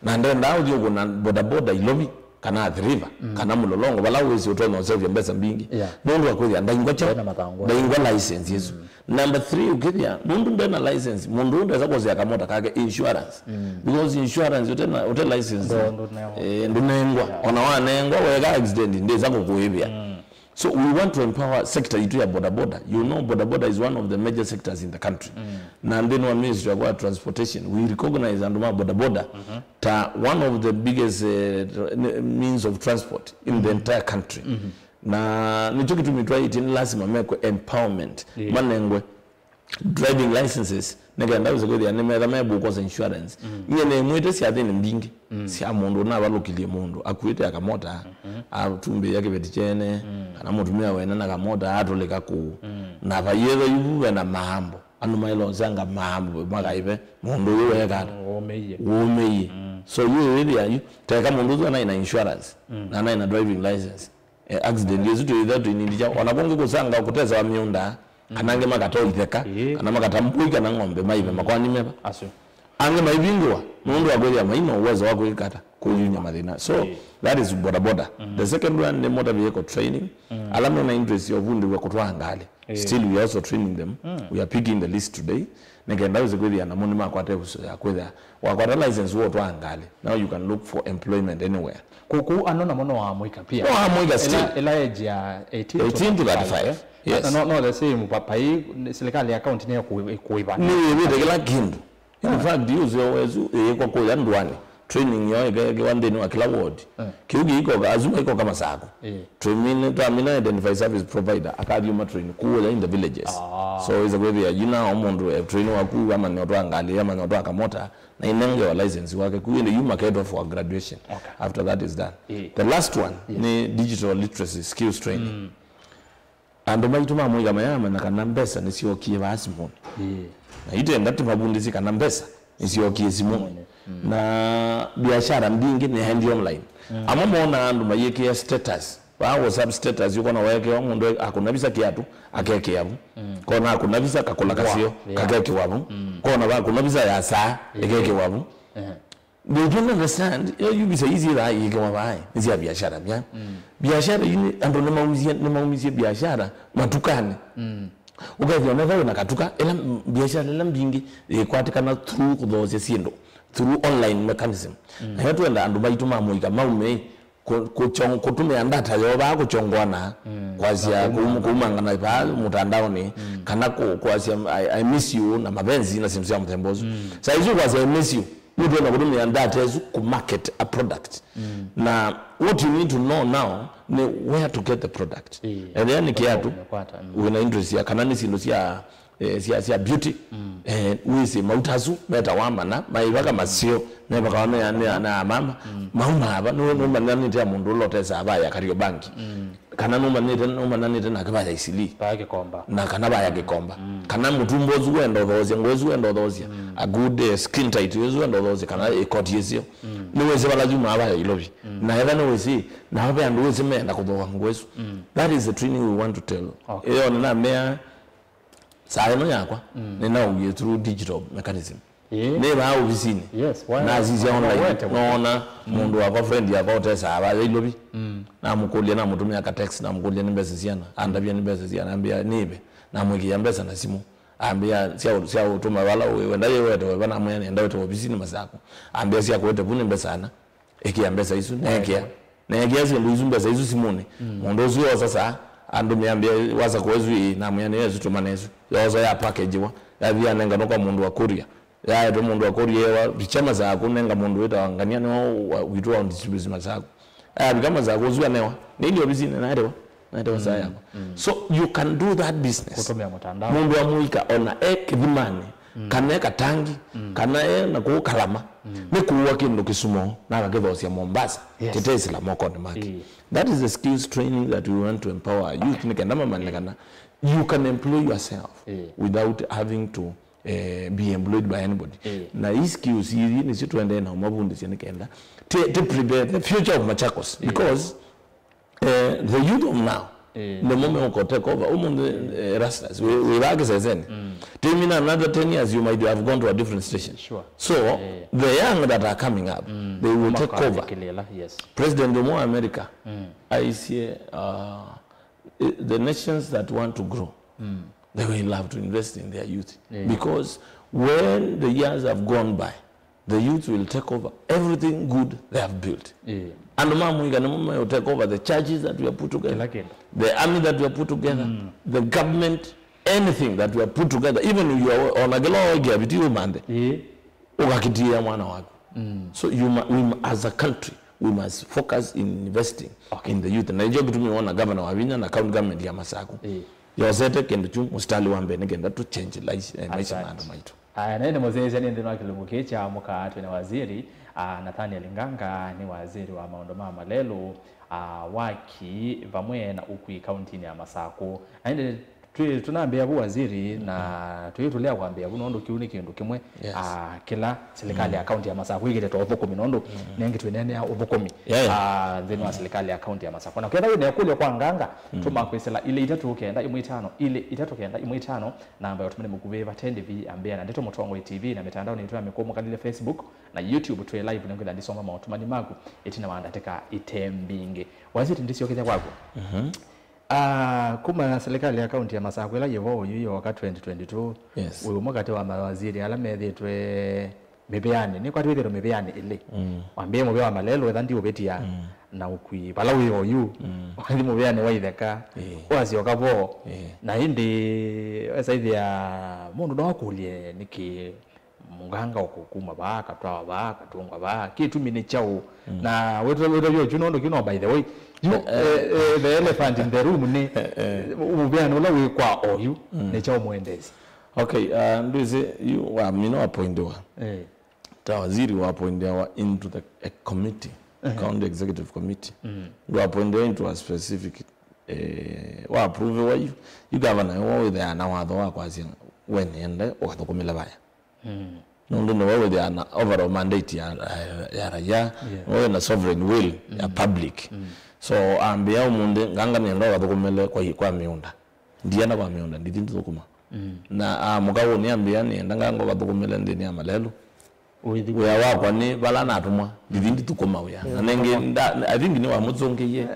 na ndendaa ũthiĩ ũkũna bodaboda Ilovi, kana Athi River, kana Mũlolongo, vala wĩsĩ ũtonya ũseũvya mbesa mbingĩ. Yeah. Nũndũ wa kwĩthĩa ndaingwa kyaũ? Ndena mathangũ. Ndaingwa license ĩsu. Number three, ũkĩthĩa mũndũ ndena license, mũndũ ũũ ndesa kwosea kamota kake insurance. Because insurance ũtena, ũte license, ndũ- ndũnengwa. Eh, ndũnengwa. Yeah. Ona wanengwa, weka accident, ndĩsa kũkũĩvĩa. So we want to empower sector itu ya bodaboda. You know, bodaboda is one of the major sectors in the country. Na nthĩnĩ wa Ministry ya Transportation, we recognize andũ ma bodaboda ta one of the biggest, eh, tra- means of transport in the entire country. Na nĩkyo kĩtumi twaĩtye nĩ lasima mekwe empowerment, manengwe driving licenses, nĩkenda wĩse kwĩthĩa nĩmetha mebũkosa insurance. Nyie nĩmwĩte syathĩnĩ mbingĩ sya mũndũ ũnavalũkĩlye mũndũ akuĩte akamota, atumbĩĩa kĩveti kyene, kana mũtumĩa wene na kamota atũlĩka kũu. Na vayĩtha yu vena maambo, andũ maĩlosanga maambo makaive mũndũ ũyũ weekata wũmĩie. So yu wĩthĩa yu teka mũndũ ũsu anaĩ na insurance na anaĩ na driving license, eh, accident ĩsu twĩtha twĩnindikya. Ona kũngĩ kũsanga kũtesawa mĩũnda, kana angĩ makatoa itheka, kana makata mbũi kana ng'ombe maive makwani meva. Asu. Angĩ maivingũa nũndũ wa kwĩthĩa maina uwezo wa kwĩkata kũyumya mathĩna. So that is bodaboda. The second one nĩ motor vehicle training. Ala mena interest ya ũvundĩw'a kũtwaa ngalĩ. Still, we are also training them. We are picking the list today. Nĩkenda wĩse kwĩthĩa namo nĩmakwata ĩvuso ya kwĩthĩa wakwata license wotwaa ngalĩ. Now you can look for employment anywhere. Kũkũ ano namo no amũika pia. No amũika still. Ĩla age ya eighteen to thirty-five. Yes. Na no, no the same papai serikali ya county nĩ kũiva. Nĩ ĩvĩte kĩla kĩndũ. In fact, yu ũseo wesu ĩĩkwa kũya ndũanĩ. Training yoo ĩkeekĩwa nthĩnĩ wa kĩla ward. Kĩu kĩikoka, asu maikoka Masakũ. Twamina, twamina identify service provider, akathiũma train kũya in the villages. So wĩsa kwĩthĩa yu nao mũndũ e train waku, amanya ũtwaa ngalĩ, amanya ũtwaa kamota, na inengewa license wake kũu, ĩndĩ yu maketwa for graduation after that is done. The last one nĩ digital literacy skills training. Andũ maitũ ma mũika mayamanya kana mbesa nĩsyookie vaa simũnĩ. Na itenda tũmavundĩsye kana mbesa nĩsyookie simũnĩ. Na biashara mbingĩ nĩaendie online. Amwe moonaa andũ mayĩkĩa status. Vaa WhatsApp status ũkona wekewa mũndũ akũna visa kĩatũ, akekĩa vu. Kona akũna visa kakũla kaseo, kakekĩwa vu. Kona vakũna visa ya saa, ĩkekĩwa vu. They don't understand. Yo, yu visa ici thaa yĩkĩwa vaĩ nĩ sya biashara mya. Biashara yu nĩ andũ nĩmaumisye, nĩmaumisye biashara matukanĩ. Ũkethĩa nethawĩ na katuka, ĩla m- biashara ĩla mbingĩ yĩkwatĩkana through kũthoosya syĩndũ, through online mechanism. Nayo twenda andũ maitũ ma mũika maume kũ- kũchong- kũtũmĩa data yoo vaa kũchongoana, kwasya kũum- kũumangana vaa mũtandaonĩ, kana kũ- kwasya I, I miss you na mapenzi na syĩndũ sya mũthemba ũsu. Saa isu kwasya I miss you, nĩtwenda kũtũmĩa data ĩsu kũ market a product. Na what you need to know now nĩ where to get the product. Ethĩa nĩ kĩatũ wĩna interest ya, kana nĩ syĩndũ sya, eh, sya, sya beauty, eh, wĩsĩ mauta asu metawa mana maivaka maseo mevakawa me, me, na mama maumaava nũmananĩte ya mũndũ ũla ũtesaa vaya Kariobangi. Kana nũmanĩte, nũmananĩte nake vaya Isili. Vaya Kĩkomba. Na kana vaya Kĩkomba. Kana mũtumba ũsu wenda ũthoosya, ngũa ĩsu wenda ũthoosya, a good, eh, skin tight ĩsu wenda ũthoosya, kana ĩkoti ĩseo. Nĩwĩsĩ vala yumaa vaya Ilovi. Na etha nĩwĩsĩ, nao ve andũ wĩsĩ meenda kũthooa ngũa ĩsu. That is the training we want to tell. Okay. Ĩyo nĩnamea saa ĩno yakwa, nĩnaũie through digital mechanism. Ĩĩ. Nĩ vaa ovisinĩ. Yes, why? Nasisya online. Noona mũndũ wakwa, friend yakwa ũtesaa vaya Ilovi. Namũkũlya, namũtũmĩa ka text, namũkũlya nĩ mbesa siana, andavya nĩ mbesa siana, ambĩa nĩve. Namwĩkĩa mbesa na simũ. Ambĩa sya ũ- sya ũtũma vala wĩ, wenda yĩ wetewe va, namwĩa nĩenda wetewe ovisinĩ Masakũ. Ambĩa sya kũete vu nĩ mbesa ana. Ĩkĩa mbesa isu, neekĩa. Neekĩa syĩndũ isu, mbesa isu simũnĩ. Mũndũ ũsu oosa saa, andũmĩa ambĩa wasa kwa isu ĩĩ, namwĩa nĩyo isu tũmane isu. Yoosa ya packagewa, yathi yanenganwa kwa mũndũ wa courier. Yaetwe mũndũ wa courier ewa, vicha Masakũ, nenga mũndũ wĩtawa Ngania, nĩwe wa- witũ wa distribute Masakũ. Ayavika Masakũ ũsu anewa, nĩithi ovisinĩ naetewa, naetewa saa yakwa. So you can do that business. Kũtũmĩa mũtandao. Mũndũ wa mũika ona e Kĩthimanĩ, kana e Katangi, kana e na kũu Kalama, nĩ kũua kĩndũ Kisumo na akakĩthoosya Mombasa, kĩteĩsĩla mokonĩ make. That is the skills training that we want to empower our youth, nĩ kenda mamanye kana you can employ yourself without having to eh, be employed by anybody. Eh. Na these skills ithi nĩsyo tũendee na ũmavundĩsya nĩ kenda ti, ti prepare the future of Machakos. Eh. Because eh, the youth of now, eh, nĩmo meũka take over. Ũmũnthĩ, eh, Erastus, wĩ, wĩ vaa kĩseseni. Tell me in another ten years, you might have gone to a different station. Sure. So, eh, the young that are coming up, they will take over. Yes. President ũmwe wa America aisye, uh, eh, the nations that want to grow, they will have to invest in their youth. Yeah. Because when the years have gone by, the youth will take over everything good they have built. Yeah. Andũ ma mũika nĩmo meũ take over the churches that we have put together, kĩla kĩndũ, the army that we have put together, the government, anything that we have put together, even you are on a gelo kia biti umande. Yeah. Ũkakĩtia mwana waku. So you mu-, we mu-, as a country, we must focus in investing, okay, in the youth. Na nĩkyo kĩtumi wona governor Wavinya na county government ya Masaku, eh, yosete kĩndũ kyu mũsitali wa mbee nĩ kenda to change life, eh, maisha ma andũ maitũ. Aya, naĩ nĩ mũsyaĩĩsya nĩ nthĩnĩ wa kĩlungu kĩĩ kya mũkaa twĩ na waziri, ah, Nathaniel Nganga nĩ waziri wa maũndũ ma malelũ, ah, waki vamwe na ũkui kauntinĩ ya Masaku. Na ĩndĩ twĩ, tũnambĩĩa vu waziri, na twĩ tũlea kwambĩĩa vu nũndũ kĩu nĩ kĩndũ kĩmwe, yes, ah, kĩla silikalĩ ya kaunti ya Masaku ĩkĩte ta ũthũkũmi nũndũ nengĩ twĩneenea ũthũkũmi, yeah, yeah, ah, nthĩnĩ wa silikalĩ ya kaunti ya Masaku. Na kethwa wĩ na ĩkũlyo kwa Nganga, tũma kwĩsĩla ilĩ itatũ kenda ĩmwe itano, ilĩ itatũ kenda ĩmwe itano, namba ya ũtũmani mũkuvĩ vate ndĩvi ambĩa na Ndeto Mũtongoi T V na mĩtandaonĩ itũ ya mĩkũmũkalile Facebook na YouTube twĩ live nĩngwĩtha ndisoma maũtũmani maku ĩtina wa ndatĩka ite mbingĩ. Waziri, ndisyokethya kwaku. Ah, kuma silikalĩ ya kaunti ya Masaku ĩla yĩvo oyu yooka twenty twenty-two, yes, wĩ ũmwe katĩ wa mawaziri ala methĩtwe mĩvĩanĩ, nĩ kwa twĩthĩtwe mĩvĩanĩ ĩlĩ. Wambĩĩe mũvĩa wa malelũ, etha ndiũvĩtia, na ũkui vala wĩ oyu, wathi mũvĩanĩ wa itheka, wasyoka vo. Na ĩndĩ wesaĩthĩa mũndũ no akũlye nĩkĩ Nganga ũkũkuma vaa, akatwawa vaa, akatũngwa vaa, kĩtumi nĩ kyaũ? Na wĩtavya ũkyu nũndũ kyu no, by the way, you, eh, eh, the elephant in the room nĩ mũvĩanĩ ũla wĩ kwa oyu, nĩ kyaũ mũendeesya? Okay, uh, ndwĩsĩ, yu wamina wapointiwa. Eh. Ta waziri wapointiwa into the, a committee, county executive committee. Ndwapointiwa into a specific, eh, wa approve wa yu. Yu gavana yo wĩthĩaa na watho wa kwasya we nĩende ũkathũkũmĩle vaya. Nũndũ nĩwe wĩthĩaa na overall mandate ya, ya, ya raia, nĩwe wĩ na sovereign will ya public. So ambĩa ũmũnthĩ, Nganga, nĩenda ũkathũkũmĩle kwa, kwa mĩũnda. Ndienda kwa mĩũnda, ndithi ndithũkũma. Na amũka ũnĩambĩa, nĩenda Nganga ũkathũkũmĩle nthĩnĩ ya malelũ. Wĩa wakwa nĩ vala natũmwa, ndithi ndithũkũma wĩa. Na nengĩ, nda-, I think nĩwamũsũngĩie.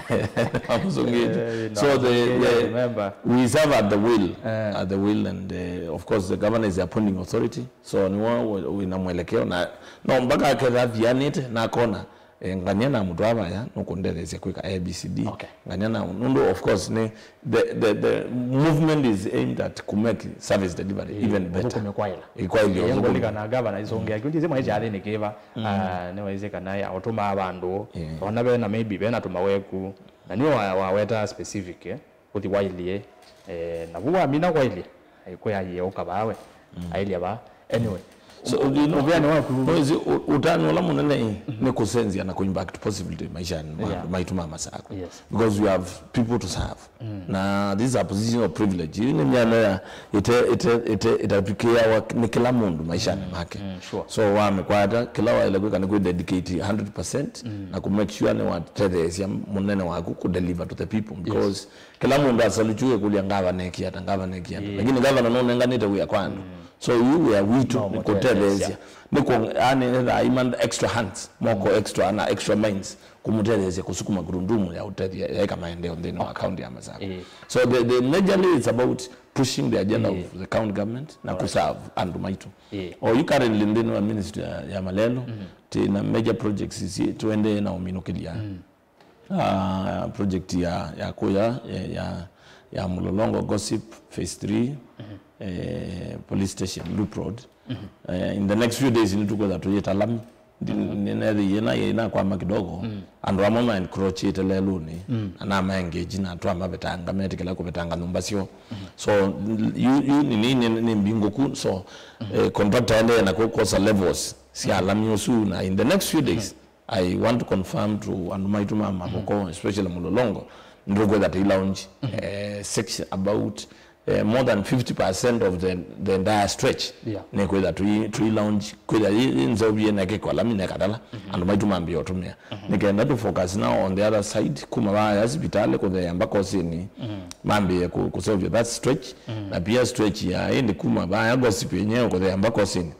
Nĩwamũsũngĩie. So the, the, we serve at the will, at the will, and, uh, of course the governor is the appointing authority. So nĩwe wĩ-, wĩna mwelekeo na no mpaka aketha athianĩte na akona, eh, Ngania namũtwaa vaya, nũkũndetheesya kwĩka A B C D. Okay. Ngania na, nũndũ of course nĩ the, the, the movement is aimed at to make service delivery even better. Ũthũkũme kwaĩla. Ĩkwaĩlya ũthũkũmi. Ngũlikana gavana isongea kĩu ndĩsĩ mwaĩ kyathĩnĩ kĩva, ah, nĩwaisye kana ya ũtũmaa vandũ, ona vena maybe vena tũmaweku, na nĩwe wa, waweta specific, eh. Ũthi wailye, eh, na vu wamina kwailye, eh, kwĩ aiye ũka vaa we. Ailye vaa. Anyway, so, you know, mũvĩanĩ waku, no, ĩsĩ, ũ-, ũtanu ũla mũnene ĩ, nĩ kũsenzia na kũimpact positively maishanĩ ma andũ maitũ ma Masaku. Yes. Because we have people to serve. Na this is a position of privilege. Ĩĩ nĩ myanya ya ĩte, ĩte, ĩte, ĩtatw'ĩkĩawa nĩ kĩla mũndũ maishanĩ make. Sure. So wamĩkwata, kĩla waĩle kwĩka nĩ kwĩ dedicate hundred percent na kũ make sure nĩ watetheesya mũnene waku kũ deliver to the people, because kĩla mũndũ asalutyu ekũlya, "Ngavana ekie ata? Ngavana ekie ata?" Lakini ngavana nũnenganĩte wĩa kwa andũ. So yu wĩa witũ nĩ kũtetheesya. Nĩ kũ-, yani, ethaa ima extra hands, moko extra na extra minds, kũmũtetheesya kũsukuma gurudumu ya ũtethya yaĩka maendeeo nthĩnĩ wa kaunti ya Masaku. So the, the majorly it's about pushing the agenda of the county government na kũserve andũ maitũ. O yu currently nthĩnĩ wa ministry ya, ya malelũ, twĩ na major projects isi tũendee na ũminũkĩlya. Ah, project ya, ya kũya, ya, ya, ya Mlolongo Gossip phase three, eh, police station, Loop Road. Eh, in the next few days, nĩtũkwĩtha tũyĩta lami. Ndi-, nĩnethĩie na yĩnakwama kidogo. Andũ amwe ma encroachĩte lelũnĩ, na namaengage na twamavetanga, metĩkĩla kũvetanga nyũmba syoo. So, yu, yu nĩ, nĩ, nĩ, nĩ mbingũku. So, eh, contractor aendee na kũ-, kwosa levels sya lami ũsu, na in the next few days, I want to confirm to andũ maitũ ma Mavoko, especially Mlolongo, nĩtũkwĩtha tũi launch, eh, section about Eh, more than fifty percent of the, the entire stretch. Yeah. Nĩ kwĩtha tũi, tũi launch, kwĩtha yĩ, yĩ nzeũvie na ĩkekwa lami na ĩkatala, andũ maitũ mambĩe ũtũmĩa. Nĩ kenda tũ focus now on the other side, kuma vaya sivitalĩ kũtheea mpaka ũsĩnĩ, mambĩe kũ, kũseũvya that stretch, na pia stretch ya ĩndĩ kuma vaya gossip yenyewe kũtheea mpaka ũsĩnĩ.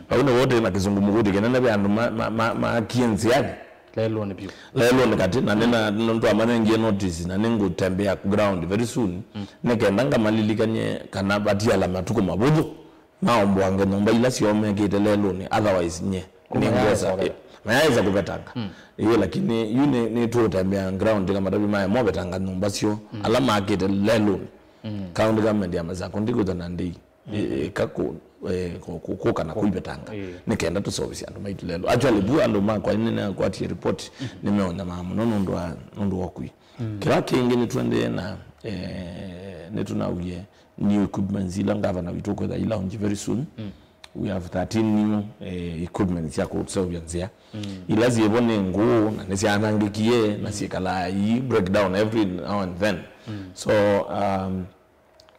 Vau nĩvo tĩ na kĩsũngũmũkũti kĩnene ve andũ ma, ma, ma, makie nzĩanĩ. Lelũnĩ vyũ. Lelũnĩ katĩ, na nĩna, nĩtwamanengie notice, na nĩngũtembea ground very soon, nĩ kenda ngamalilikanie kana vatiala matukũ mavũthũ maomboange nyũmba ila syoo mekĩte lelũnĩ, otherwise nye. Kuma nĩngwesa, yaĩsa kũvetanga. Ĩĩ, lakini yu nĩ, nĩtũũtembea ground, kamatavĩ maya movetanga nyũmba syoo, ala makĩte lelũnĩ. County government ya Masakũ ndĩkwĩtwa na ndĩi. Ĩ-, ĩka kũ-, eh, kũ-, kũ-, kũka na kũivetanga. Ĩĩ. Nĩ kenda tũseũvĩsye andũ maitũ lelũ. Actually, vu andũ makwa nĩnakwatie report, nĩmeũnyamaa mũno nũndũ wa, nũndũ wa ũkui. Kĩla kĩngĩ nĩtũendee na, eh, nĩtũnauie new equipments ila ngavana witũ ũkwĩtha i launch very soon. We have thirteen new, eh, equipments sya kũseũvya nzĩa. Ila syĩvo nĩ ngũũ na nĩsyanangĩkie na syĩkalaa i break down every now and then. So, um,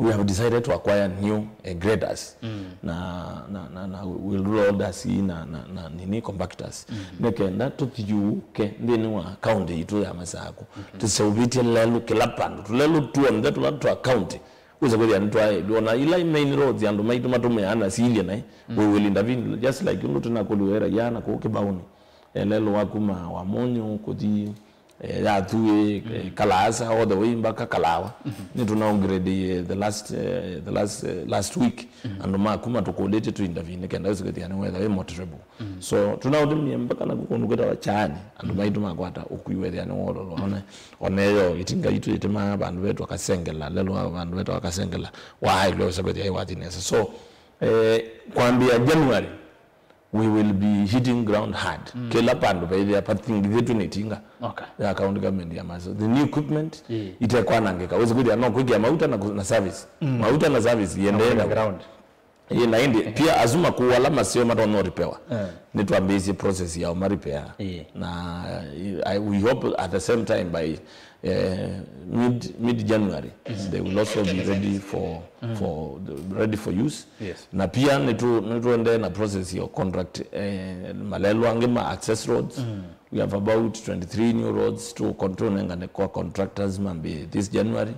we have decided to acquire new, eh, graders. Na, na, na, na wheel loaders na, na, na nini compactors. Nĩ kenda tũthiũũke nthĩnĩ wa kaunti itũ ya Masakũ. Tũseũvĩtye lelũ kĩla vandũ. Tũlelũ tuonthe tũla twa kaunti. Wĩsa kwĩthĩa nĩtwaĩlw'e. Ona ila main roads andũ maitũ matũmĩaa na silye naĩ, we will intervene, just like ũndũ tũnakũlĩwe raia na kũu Kĩbaũnĩ. Eh, lelũ wa kuma Wamunyu kũthi eh, ya Thuĩ, eh, Kalaasa, all the way mpaka Kalawa. Nĩtũna upgrade, eh, the last, eh, the last, eh, last week. Andũ ma kuma tũkũlĩtye tũ intervene kenda wĩsĩ kwĩthĩa nĩwetha wĩ more terrible. So, tũnaũtũmie mpaka na kũndũ kwĩtawa Chaani, andũ maitũ makwata ũkui wethĩa nĩ wololo. One, oneyo itinga itũ itimaa vandũ vetwa Kasengela, lelũ wa vandũ vetwa Kasengela, waaĩlwe wĩsĩ kwĩthĩa ĩwathi nesa. So, eh, kwambĩa January, we will be hitting ground hard. Kĩla vandũ vaithĩa pathingithĩtw'e nĩ itinga ya county government ya Masakũ. The new equipment itekwanangĩka. Wĩsĩ kwĩthĩa no kwĩkĩa mauta na kũ-, na service. Mauta na service iendeee na ground. Ĩĩ, na ĩndĩ pia asu makũũ ala maseo matonya repair. Nĩtwambĩĩsye process ya ũma repair. Na, eh, I, we hope at the same time by, eh, mid, mid January, they will also be ready for, for the, ready for use. Na pia nĩtũ-, nĩtũendee na process ya contract, eh, malelũ angĩ ma access roads. We have about twenty-three new roads to con-, tũnengane kwa contractors mambĩe this January.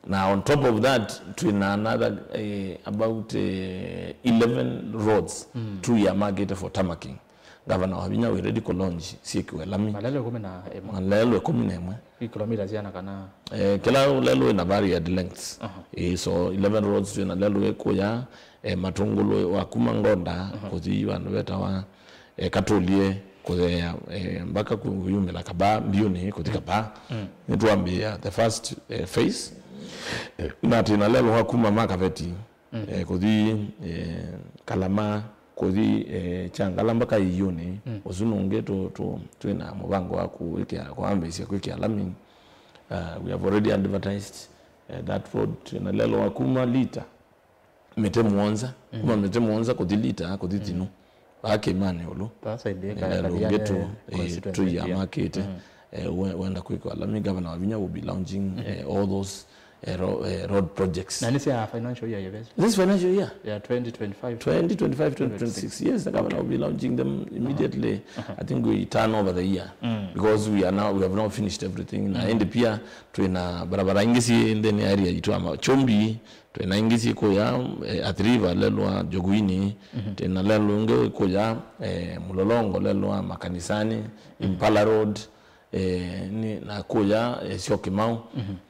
Na on top of that, twĩna another, eh, about, eh, eleven roads tũiamakĩte for tarmaking. Gavana Wavinya wĩ ready kũ launch syĩkĩwe lami. Malelũ ĩkũmi na ĩmwe. Malelũ ĩkũmi na ĩmwe. Ĩ kilomita siana kana? Eh, kĩla lelũ wĩna varied lengths. Eh, so eleven roads twĩna lelũ ĩkũya, eh, Matũngũlũ wa kuma Ngonda kũthi vandũ vetawa eh, Katũlye kũtheea, eh, mpaka kũyumĩla Kabaa, Mbiũnĩ kũthi Kabaa. Nĩtwambĩĩa the first, eh, phase. Eh, na twĩna lelũ wa kuma Makaveti, eh, kũthi, eh, Kalama, kũthi, eh, Kyangala mpaka Ĩiũnĩ. Ũsu nũngĩ tũ-, tũ-, twĩna mũvango wa kũwĩkĩa, kwambĩĩsya kwĩkĩa lami. Uh, we have already advertised, eh, that road. Twĩna lelũ wa kuma Lita mĩtĩ mũonza, kuma mĩtĩ mũonza kũthi Lita, kũthi Thinu. Vaa kĩĩmanĩ ũlũ. Vaa side ya Kathiani constituency pia. Tũiamakĩte. Eh, we-, wenda kwĩkwa lami, Gavana Wavinya will be launching, eh, all those, eh, ro-, eh, road projects. Na nĩ sya financial year yĩvĩsĩ? This financial year? Ya twenty twenty-five. Twenty twenty-five, twenty twenty-six. Yes, the governor will be launching them immediately. I think we turn over the year because we are now, we have now finished everything. Na ĩndĩ pia twĩna barabara ingĩ syĩ nthĩnĩ ya area itũ ama Chumbi, twĩna ingĩ syĩ kũya, eh, Athi River, lelũ wa Njoguini, twĩna lelũ ũngĩ wĩ kũya, eh, Mlolongo, lelũ wa Makanisani, Impala Road, eh, nĩ, na kũya, eh, Syokimau,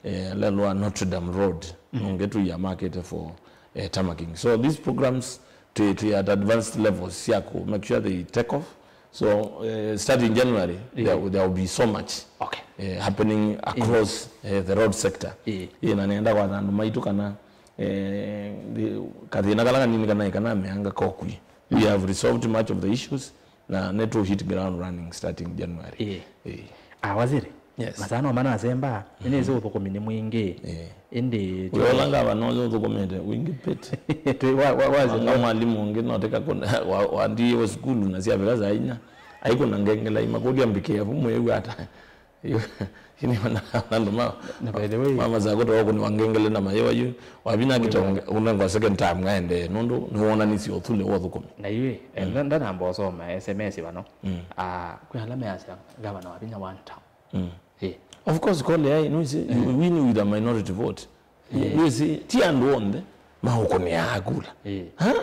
eh, lelũ wa Notre Dame Road, nũngĩ tũiamakĩte for, eh, tarmaking. So these programs twĩ, twĩ at advanced levels sya kũ make sure they take off. So, eh, starting January, there, there will be so much, okay, eh, happening across, eh, the road sector. Ĩĩ, na nenda kwatha andũ maitũ kana, eh, the, kathĩna kala kanini kana kana meanga kokwi. We have resolved much of the issues na nĩtũ hit ground running starting January. Ĩĩ. Ah, waziri. Yes. Masaa no manasemba, nĩnĩsĩ ũthũkũmi nĩ mwingĩ. Eh. Ĩndĩ wĩola ngavana ũyũ ũthũkũmĩte wingĩpĩte. Twĩ wa, wa, wa, anga mwalimũ ũngĩ noteka wandiiwe sukulu na syavika saa inya. Aikũna ngengela imakũlya mbikĩe vu mwĩw'a ata. Yu, yu nĩ ona andũ ma, na by the way, ma Masakũ too kũnĩwa ngengele na mayĩwa yu. Wavinya kitonge, unengwa second term aendee. Nũndũ nĩwonanisye ũthũle wa ũthũkũmi. Na yu, eh, nda-, ndanamba ũsoma S M S vano. Mm. Ah, kwĩ ala measya, gavana Wavinya one term. Mm. Eh. Of course, Kole ai, no, you win with a minority vote. Wĩsĩ, ti andũ onthe maũkũnĩaa kula. Eh. Ha?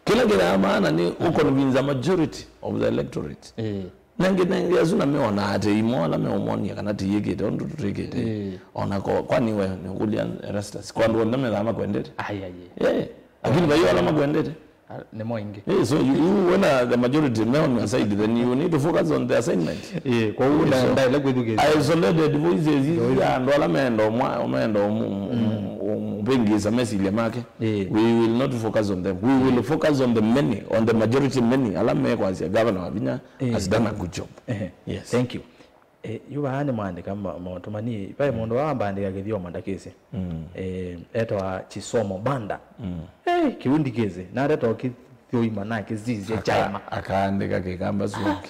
Kĩla kĩna maana nĩ ũconvince a majority of the electorate. Eh. Nengĩ, nengĩ asu na meona atĩ imo ala meũmonia kana tĩyĩkĩte ũndũ tũtwĩkĩte. Eh. Ona ko, kwani we nĩũkũlya Erastus, kwa andũ onthe methaa makwendete? Ai, ai, ai. Eh. Lakini vai ala makwendete. Ah, nĩ mo ingĩ. Eh, so you, you, when uh, the majority me on your side, then you need to focus on the assignment. Eh, kwa hiyo na, so, ndaile kwĩthukĩĩsya. Isolated voices, ya andũ ala menda ũmwa-, menda ũmũ-, ũmũ-, ũmũ-, ũmũvĩngĩĩsa mesilya make. Eh. We will not focus on them. We will focus on the many, on the majority many. Ala mekwasya Governor Wavinya has done a good job. Eh. Yes. Thank you. Eh, yu vaa nĩmwandĩka ma-, maũtũmani, vai mũndũ wa mbandĩka kĩthyomo ndakĩsĩ. Mm. Eh, etawa Chisomo Banda. Mm. Eh, kĩu ndikĩsĩ. Nareta ũkĩthũima nakĩsisya kyaima. Akaandĩka kĩkamba sũngĩ.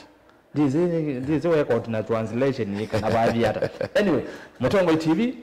Ndĩsĩ, ndĩsĩ weka na translation ĩ kana vavi ata. Anyway, Mũtongoi T V,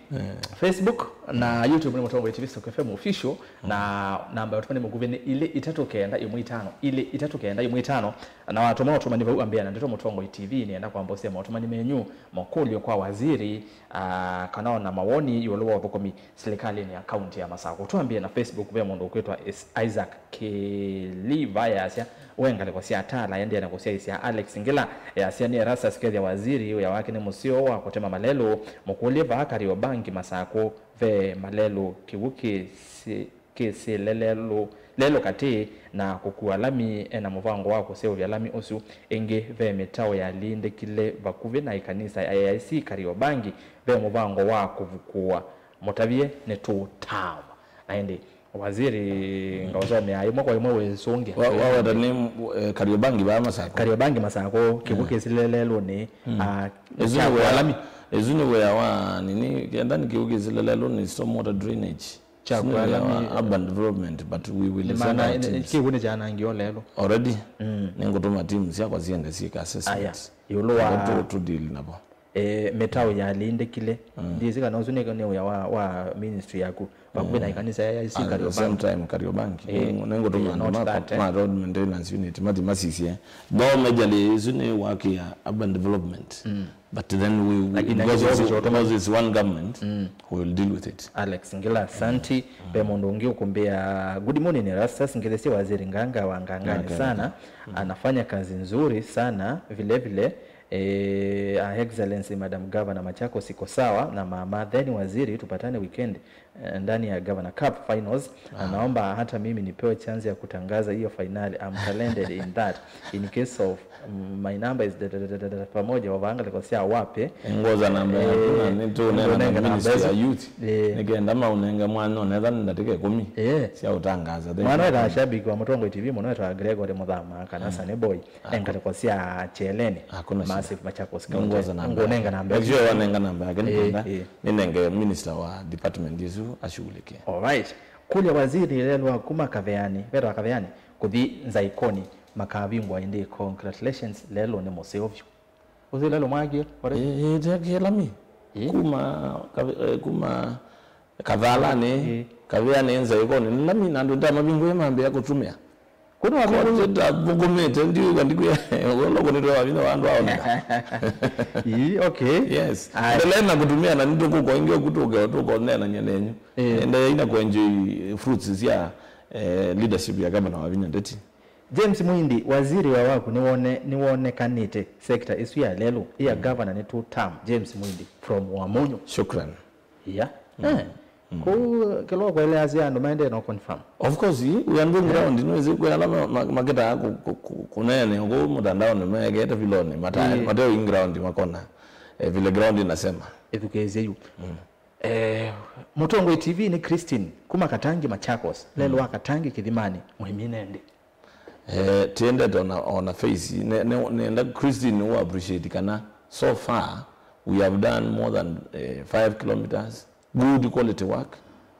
Facebook na YouTube nĩ Mũtongoi T V Stock F M Official, na namba ya ũtũmani mũkuvĩ nĩ ilĩ itatũ kenda ĩmwe itano, ilĩ itatũ kenda ĩmwe itano. Na watũma ũtũmani vau ambĩa na ndeto Mũtongoi T V, nĩenda kwamba ũsya maũtũmani menyu, makũlyo kwa waziri, ah, kana ona mawoni ĩũlũ wa ũthũkũmi silikalĩnĩ ya kaunti ya Masakũ. Twambie na Facebook, ve mũndũ ũkwĩtwa Is-, Isaac Kĩliva yasya, we ngalĩko sya Tala, endea na kũsyaĩsya Alex Ngila, yasya nĩ Erastus Kethia waziri, wĩa wake nĩ mũseo wa kũtema malelũ, mũkũlye vaa Kariobangi Masakũ, ve malelũ kĩw'ũ kĩsĩ kĩsĩ lelũ, lelũ katĩ na kũkua lami, ena mũvango wa kũseũvya lami ũsu. Ĩngĩ, ve mĩtaũ yalindĩkile vakuvĩ na ĩkanisa ya A I C Kariobangi, ve mũvango wa kũvukũa. Mũtavye nĩ two term. Na ĩndĩ, waziri, ngaũsomea ĩmwe kwa ĩmwe wĩsũngĩa. Wa-, waweta nĩ, eh, Kariobangi vaa Masakũ. Kariobangi Masakũ, kĩw'ũ kĩsĩ lelũnĩ, ah, ĩsu nĩ kya wĩa, lami. Ĩsu nĩ wĩa wa nini, kenda nĩ kĩw'ũ kĩsĩ lelũnĩ, storm water drainage. Kya kwala wa urban development, but we will send our teams. Kĩw'ũ nĩkyanangiwe lelũ already. Nĩngũtũma team syakwa siende syĩke assessment. Aya, ĩũlũ wa tu, tu deal navo. Eh, mĩtaũ yalindĩkile. Ndĩsĩ kana ũsu nĩ, nĩ wĩa wa, wa ministry yaku. Vakuvĩ na ĩkanisa ya A I C Kariobangi. At the same time, Kariobangi. Eh, nĩngũtũma andũ ma, ma road maintenance unit mathi masisye. Though majorly ĩsu nĩ work ya urban development. But then we, we, because it's, because it's one government, we will deal with it. Alex Ngila, asanti. Ve mũndũ ũngĩ ũkũmbĩa, "Good morning, Erastus, ngethesie waziri Nganga wa Ngangani sana. Anafanya kazi nzuri sana, vile vile, eh, Her Excellency Madam Governor Machakos iko sawa na mama, then waziri, tupatane weekend." Eh, ndani ya Governor Cup Finals. Anaomba hata mimi nipewe chance ya kutangaza hiyo finali. I'm talented in that. In case of, mm, my number is da, da, da, da, da, da, pamoja wavanga likosia wape. Ngoza namba yaku na nĩtũneana na Ministry ya Youth. Nĩkenda maũnenga mwana onetha nĩ ndatĩka ĩkũmi sya ũtangaza. Mwana wetha shabiki wa Mũtongoi T V mũno wetwa Gregory Mũthama kana Sunny Boy. Engalĩko sya Kyeleni, Massive, Machakos County. Ngũnenga namba. Make sure wanenga namba yake nĩkenda nĩnenge minister wa department ĩsu ashughulikie. Alright. Kũlya waziri lelwa kuma Kaveani, vetwa Kaveani, kũthi Nzaikoni, makavingwa ĩndĩ. Congratulations, lelũ nĩ mũseo vyũ. Ũsĩ lelũ mwakie? Ĩĩ, ĩĩ, tekie lami. Kuma Kave-, eh, kuma Kathalani, Kaveani, Nzaikoni, nĩ lami na andũ ndamavingũie mambĩa kũtumĩa. Kũnĩ wavingũie? Kote tathũkũmĩte, ndiũĩka ndikwĩa, ũla kũnĩtwe wavinya wa andũ aoneka. Ii, okay. Yes. Endelea na kutumia na nĩtũkũka ingĩ ũku tũke, tũkoneenany'a nenyu. Endelea na kuenjoy fruits sya, eh, leadership ya Governor Wavinya Ndeti. James Mwindi, waziri wa waku nĩwone-, nĩwonekanĩte sector ĩsu ya lelũ, ya governor nĩ two term. James Mwindi from Wamunyu. Shukran. Yeah. Eh. Kũu kĩla ũkweleasya andũ maendee no confirm. Of course, we are doing ground, nĩwĩsĩ kwĩ ala ma-, ma-, maketaa kũ-, kũ-, kũ-, kũneenea kũu mũtandaonĩ meekete vilonĩ, mata-, mateo in ground makona, eh, vile ground inasema. Ĩthukĩĩsye yu. Eh, Mũtongoi T V nĩ Christine, kuma Katangi Machakos, lelũ wa Katangi Kĩthimani, mũimine ndĩ. Eh, tiendete ona, ona face. Ne, ne, nenda Christine nĩ appreciate kana so far we have done more than, eh, five kilometers, good quality work.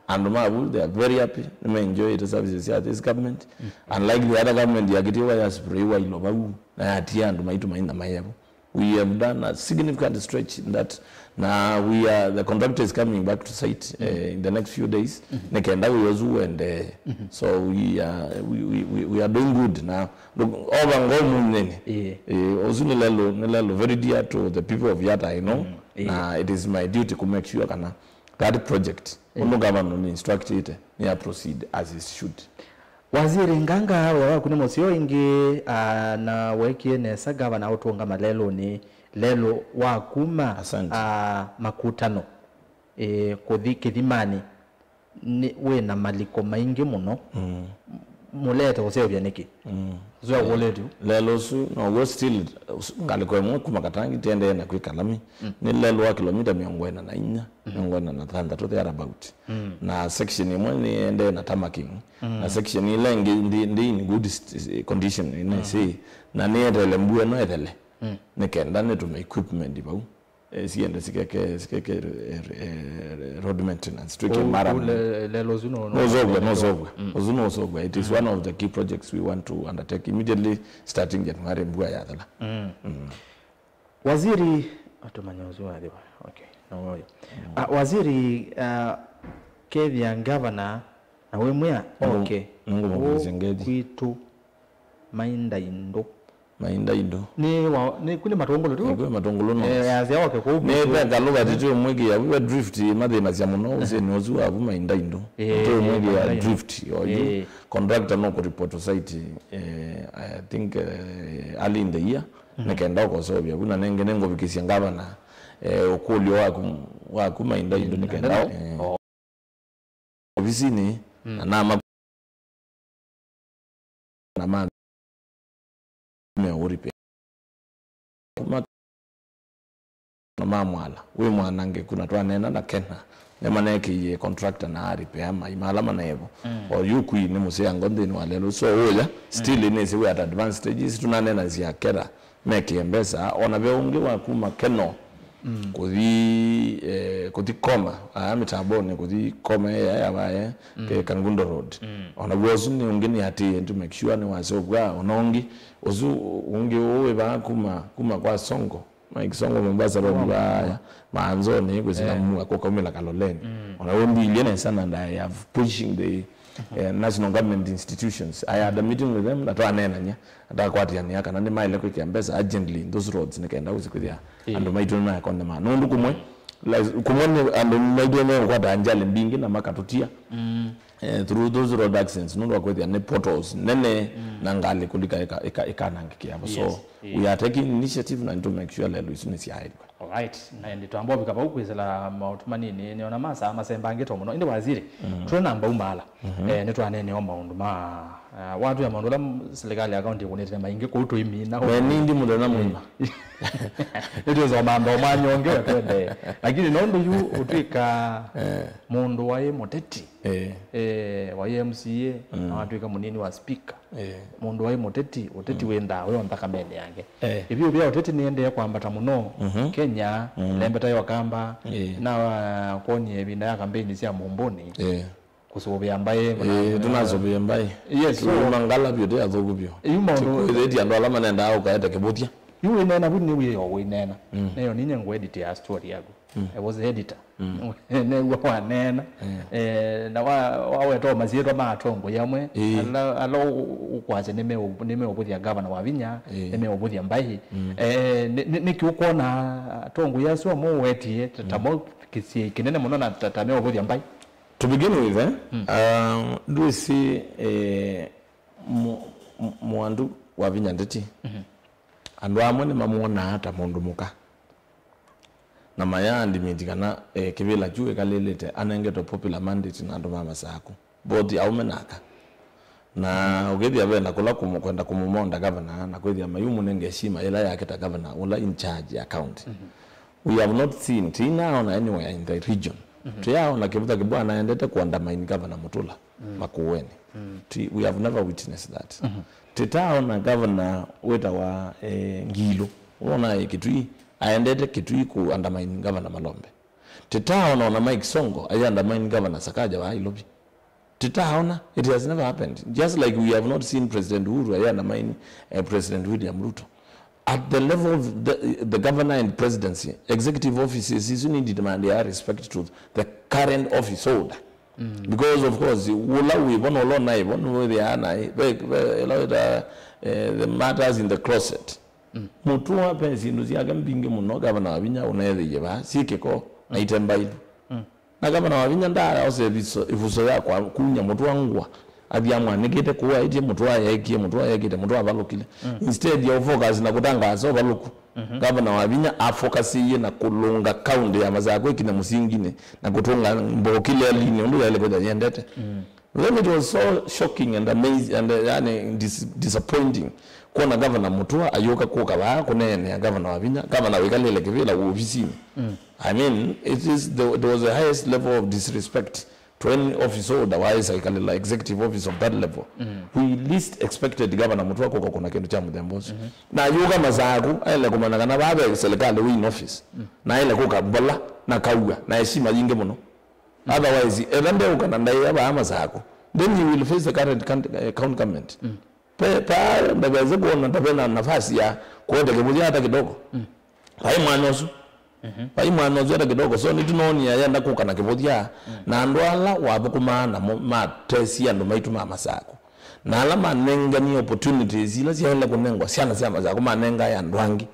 Andũ mavu, they are very happy. Nĩmaenjoyete services ya this government. Unlike the other government yakĩtie wa ya spray wa ilo vau, na yatia andũ maitũ maina mayevo. We have done a significant stretch in that. Na we are, the contractor is coming back to site, eh, in the next few days. Nĩ kenda wĩa ũsu ũendee. So we are, we, we, we, we are doing good. Na ova ngoo mũnene. Ĩĩ. Eh, ũsu nĩ lelũ, nĩ lelũ very dear to the people of Yatta, I know. Na it is my duty to make sure kana that project, ũndũ governor nĩ instructĩte, nĩ a proceed as it should. Waziri Nganga, wĩa waku nĩ mũseo ĩngĩ, ah, na weekie nesa gavana ũtũngama lelũnĩ, lelũ wa kuma, Asante. Ah, Makutano, eh, kũthi Kĩthimanĩ, nĩ, wĩ na maliko maingĩ mũno. Mũleete ũseũvya nĩkĩ? Ũsu akũlĩtye. Lelũ ũsu now'o still, ũsu, ngalĩko ĩmwe kuma Katangi tĩendee na kwĩka lami. Nĩ lelũ wa kilomita mĩongo ĩna na inya, mĩongo ĩna na thanthatũ thereabout. Na section ĩmwe nĩendee na tarmaking. Na section ĩla ĩngĩ ndi, ndi in good st-, condition, ĩna ĩsĩ. Na nĩeteele mbua ĩno ĩthele. Nĩ kenda nĩtũme equipment vau. Eh, siende sikeke, sikeke, eh, eh, road maintenance, twĩke mara. Lelũ ũsu no, no, nũsovw'a, no, nũsovw'a. Ũsu nũsovw'a. It is one of the key projects we want to undertake immediately starting January, mbua yathela. Waziri, atũmanya ũsu wathiwa. Okay, no woyo. Ah, waziri, ah, kethia gavana na wĩmwĩa, nũngũ-, okay. Nũngũmũvĩsya ngethi. Kwitũ mainda indũ. Mainda indũ. Nĩ wa, nĩ kũlĩ matũngũlũ tu. Nĩ kũlĩ matũngũlũ no. Eh, asya oke kũu. Nĩ pe kalũga tĩtũ mwĩkĩa, we drift mathĩnasya mũno, ũsĩnĩ ũsu wavu mainda indũ. Eh, tĩtũ mwĩkĩa mainda indũ. Drift, oyu. Eh. Contractor no kũ report site, eh, I think, eh, early in the year. Nĩ kenda ũkosovya. Vuna nenge nĩ ngũvikĩsya gavana, eh, ũkũlyo waku, waku mainda indũ nĩ kenda. Eh. Ovisinĩ, na nama na ma me ũripe. Kuma na ma mwala, wĩ mwanangĩku na twaneena na Kena, nĩmanekĩie contractor na aripea mai mala manevo. O yu kwĩ nĩ mũseango nthĩnĩ wa lelũ. So ũya, still nĩsĩ we at advanced stages, tũnaneenanĩsya Kena. Mekĩe mbesa, ona ve ũngĩ wa kuma Keno, kũthi, eh, kũthi Koma, aa, mĩtambonĩ, kũthi Koma ĩya ya vae, ke Kangundo Road. Ona w'o ũsu nĩ ũngĩ nĩ atĩe, to make sure nĩ wasovwa, ona ũngĩ, ũsu ũngĩ ũũ wĩ vaa kuma, kuma kwa Songo, Mike Songo Mombasa Road vaya, maanzoni, kwĩsĩla mua, kũkaumĩla Kaloleni. Ona w'o ndiilye nesa na I have pushing the eh, national government institutions. I had a meeting with them, na twaneenany'a, na twakwatĩanĩa kana nĩmaĩle kwĩkĩa mbesa urgently in those roads, nĩ kenda ũsĩ kwĩthĩa andũ maitũ nĩmakonema. Nũndũ kũmwe, like, kũmwe nĩ andũ maitũ nĩmeũkwata ajali mbingĩ na makatũtia, eh, through those road accidents, nũndũ wa kwĩthĩa nĩ potholes nene na ngalĩ kũlika ĩka-, ĩka-, ĩkanangĩkĩa vo. So, we are taking initiative na to make sure lelũ isu nĩsyaĩlw'a. Alright, na ĩndĩ twamba ũvika vau kwĩsĩla maũtũ manini, nĩona masaa masembangĩte mũno. Ĩndĩ waziri, tũna mbau maala. Eh, nĩtwaneenea o maũndũ ma, ah, watwĩa maũndũ ala m-, silikalĩ ya kaunti ĩkũnĩte maingĩ kũu tũimina. Me nindi mũthenya mũima. Nĩtwĩsoma mbao mwanyonge twendee. Lakini nũndũ yu ũtwĩka mũndũ waĩ mũteti, eh, waĩ M C A, na watwĩka mũnini wa speaker. Eh. Mũndũ waĩ mũteti, ũteti wĩ ndaa, wĩ o nthakamenĩ yake. Eh. Ĩvyũ vya ũteti nĩendee kwambata mũno. Kenya, lembeta yo kamba, na kwonie ĩvinda ya kambeini sya mũmbũnĩ. Eh. Kũsũvĩa mbaĩ, eh, tũnasũvĩa mbaĩ. Yes, so, tũuma ngala vyũ, tĩ athũku vyũ. Yu maũndũ tũkwĩthĩtie andũ ala manendaa ũkaete kĩvũthya. Yu wĩneena vu nĩ wĩo wĩneena. Neyo ninye ngũedit ya story yaku. I was the editor. Nĩw'a waneena. Eh, na wa, waweta masyĩtwa ma atongoi amwe, ala, ala ũ-, ũ-, ũkwasya nĩmeũ-, nĩmeũvũthya gavana Wavinya, nĩmeũvũthya mbaĩ. Eh, nĩ, nĩ, nĩkĩ ũkwona atongoi asu amwe ũwetie ta, ta mo kĩsiĩi kĩnene mũno na ta, ta meũvũthya mbaĩ? To begin with, eh, um, ndwĩsĩ, eh, mũ-, mũ-, Mwandu Wavinya Ndeti, andũ amwe nĩmamwonaa ta mũndũ mũka. Na maya admit kana, eh, kĩvĩla kyu ĩkalĩlĩte anengetwe popular mandate na andũ ma Masaku, both aũme na aka. Na ũkĩthĩa ve na kũla kũmũ-, kwenda kũmũmonda gavana na kwĩthĩa mayumũnenge heshima ĩla yake ta gavana ũla in charge ya county. We have not seen, tĩinaona anywhere in the region. Tĩyaona Kĩvutha Kĩbwana aendete kũ undermine gavana Mũtũla Makueni. Ti-, we have never witnessed that. Tĩtaona gavana wĩtawa, eh, Ngilu, ũla ũnaĩ Kitui, aendete Kitui kũ undermine gavana Malombe. Tĩtaona ona Mike Sonko ayi undermine gavana Sakaja wa Nairobi. Tĩtaona, it has never happened. Just like we have not seen President Uhuru ayi undermine, eh, President William Ruto. At the level of the, the governor and presidency, executive offices isu nĩ demand ya respect to the current office holder. Because of course, ũla wĩ vo na ũla ũnaĩ vo nĩwĩthĩaa naĩ. Ve, ve, ĩla wĩtaa, eh, the matters in the closet. Mũtũa ve syĩndũ syake mbingĩ mũno, gavana Wavinya ũneethĩie vaa, syĩ kĩko, na ite mbailu. Na gavana Wavinya ndaaose ĩvuso, ĩvuso ya kwa, kumya Mũtũa ngũa, athi amwanĩkĩte kũu, aĩtye Mũtũa yeekie, Mũtũa yekĩte, Mũtũa avalũkile. Instead ya ũfocus na kũtangaasa ũvalũku, gavana Wavinya afokasĩie na kũlũnga kaũntĩ ya Masakũ ĩkinye mũsinginĩ na kũtũnga mbokile alinĩ ũndũ yaĩle kwĩthwa yendete. Then it was so shocking and amazing and, uh, yani, dis disappointing kwona gavana Mũtũa ayũka kũka vaa kũneenea gavana Wavinya, gavana wĩkalĩle kĩvĩla wovisinĩ. I mean, it is the, it was the highest level of disrespect to any office holder wa ĩsa ĩkalĩla executive office of that level. We least expected gavana Mũtũa kũka kũna kĩndũ kya mũthemba ũsu. Na ayũka Masakũ, aĩle kũmanya kana vaa ve serikali wĩ in office. Na aĩle kũka mbola, na kaua, na heshima yingĩ mũno. Otherwise, etha ndeũka na ndaĩa vaa Masakũ, then he will face the current coun-, eh, county government. Pe, pa, ndaveze kuona ta vena nafasi ya kũete kĩvũthya hata kidogo. Vai mwanya ũsu. Vai mwanya ũsu hata kidogo. So, nĩtũnoonie ayenda kũka na kĩvũthya, na andũ ala wathũkũmaa namo matesie andũ maitũ ma Masakũ. Na ala manenganie opportunities ila syaĩle kũnengwa syana sya Masakũ manengae andũ angĩ.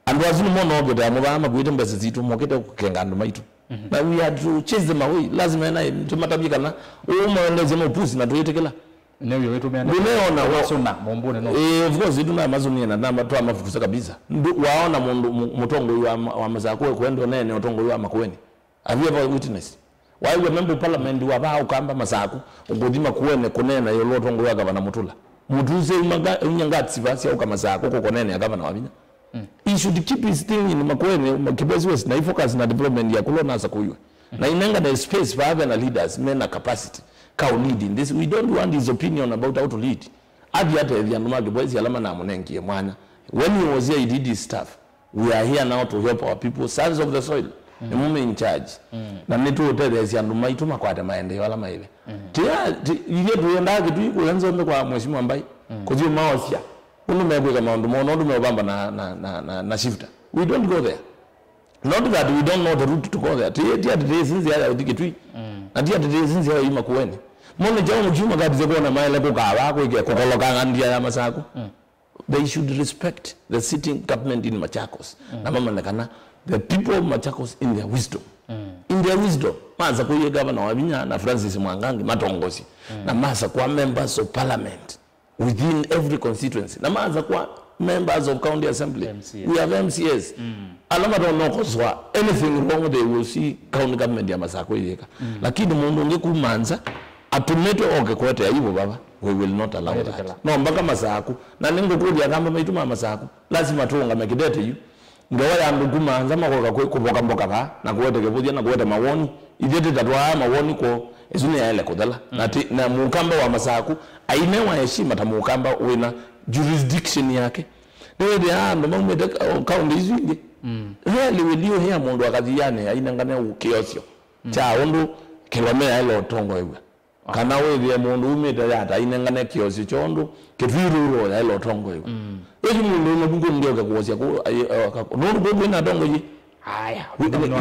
Andũ asu nĩmo nookĩte amo vaa makuĩte mbesa sitũ, mokĩte kũkenga andũ maitũ. Na we had to chase them away. Lazima ena tũmatavye kana ũũ maendesya no pusi na tũyĩtĩkĩla. Nĩw'o wĩtũmĩa. Ndũneona wa- Masũna, mũmbũnĩ no. Eh, of course, ĩtũnamasũnie na namba twamafukusa kabisa. Ndũ, waona mũndũ mũ-, mũtongoi wa ma-, wa Masakũ kwenda ũneene ũtongoi wa Makueni. Have you ever witnessed? Waĩw'a member of parliament wa vaa ũkamba Masakũ, ũkũthi Makueni kũneena ĩũlũ ũtongoi wa gavana Mũtũla. Mũtu ũsĩ uma ga-, unya ngati siva sya ũka Masakũ kũkũneenea gavana Wavinya. He should keep his thing in Makueni, Kibwezi West, na ifocus na development ya kũla nasa kũiwe. Na inengane space vaa ve na leaders me na capacity ka u lead in this. We don't want his opinion about how to lead. Athi atethya andũ ma Kibwezi ala manamũnengie mwanya. When he was here, he did his stuff. We are here now to help our people, sons of the soil. Nĩmo me in charge. Na nĩtũũtetheesya andũ maitũ makwate maendeeo ala maĩve. Tia, ti, ithyĩ tũyendaa Kĩtui kũya nzombe kwa Mheshimiwa Mbai. Kũthi ũmaosya. Ũndũ mekwĩka maũndũ moo, nũndũ meũvamba na, na, na, na, na shifter. We don't go there. Not that we don't know the route to go there. Ti, ti atĩ tĩsĩ nzĩa ya ũthi Kĩtui. Na ti atĩ tĩsĩ nzĩa ya ũima Makueni. Mone kyaũ mũkiuma katise kuona maele kũkaa vaa kwĩke kũkolokanga ndia ya Masakũ. They should respect the sitting government in Machakos. Na mamanye kana the people of Machakos in their wisdom. In their wisdom. Masa kũie gavana Wavinya na Francis Mwangangi matongosye. Na masa kwa members of parliament within every constituency. Na masa kwa members of county assembly. M C As. We have M C As. Ala matonokoswa, anything wrong, they will see county government ya Masakũ ĩyĩka. Lakini mũndũ ũngĩ kuma nza, atũmĩtwe oke kũete aibu vava, we will not allow that. No mpaka Masakũ. Na nĩngũkũlya kamba maitũ ma Masakũ, lazima tũũngame kĩtete yu. Ngewa ya andũ kuma nza makoka kwĩ kũvoka mboka vaa, na kũete kĩvũthya, na kũete mawoni. Ithyĩ tĩtatwaa mawoni kwoo, ĩsu nĩyaĩle kũthela. Na ti, na mũkamba wa Masakũ, ainewa heshima ta mũkamba wĩna jurisdiction yake. Nĩwĩthĩaa andũ maumĩte ka-, kaũntĩ isu ingĩ. Rarely will you hear mũndũ akathianĩ ainengane kĩosyo kya ũndũ kĩlome yaĩle ũtongoew'a. Kana wĩthĩe mũndũ umĩte Yatta ainengane kĩosyo kya ũndũ Kĩtui rural yaĩle ũtongoew'a. Ĩthi mũndũ wĩ mavuku ndĩoke kũosya kũ, ai, aka-, nũndũ kũu kwĩna atongoi. Aya,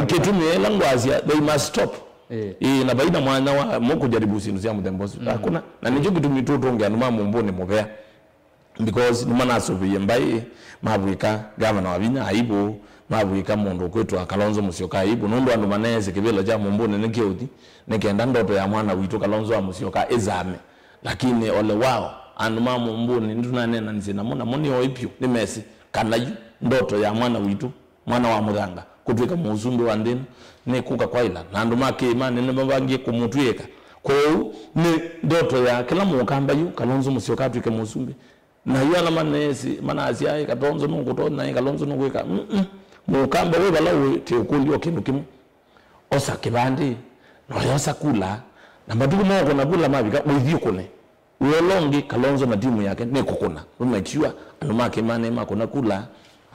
Kĩtumi ĩla ngwasya, they must stop. Ĩĩ, na vaina mwanya wa mo kũjaribu syĩndũ sya mũthemba ũsu. Hakuna. Na nĩkyo kĩtumi tũtũnge andũ ma mũmbũnĩ mũvea. Because nĩmanasũvĩie mbaĩ, mavwĩka gavana Wavinya aibu, mavwĩka mũndũ ũkwĩtwa Kalonzo Musyoka aibu, nũndũ andũ maneesĩ kĩvĩla kya mũmbũnĩ nĩkĩũthi, nĩ kenda ndoto ya mwana witũ Kalonzo wa Musyoka ĩzame. Lakini ole wao, andũ ma mũmbũnĩ nĩtũnaneenanisye namo, namo nĩ oĩ vyũ, nĩmesĩ kana yu ndoto ya mwana witũ, mwana wa mũthanga, kũtw'ĩka mũsumbĩ wa nthĩ ĩno, nĩ kũka kwaĩla, na andũ ma kĩĩmanĩ nĩmavangie kũmũtw'ĩĩka. Kwoou, nĩ ndoto ya kĩla mũkamba yu, Kalonzo Musyoka atw'ĩke mũsumbĩ. Na yu ala maneesĩ, manasya, "Ĩ, Kalonzo nũkũtonya, ĩ, Kalonzo nũkwĩka." Mm-mm. Mũkamba wĩ vala ũĩ, tĩ ũkũlyo kĩndũ kĩmwe. Osa kĩvandĩ, na ũyosa kula, na matukũ ma ũkũna kula mavika, ũithi ũkũne. Wĩ ũla ũngĩ, Kalonzo na timu yake nĩkũkũna. We make sure andũ ma kĩĩmanĩ makũna kula,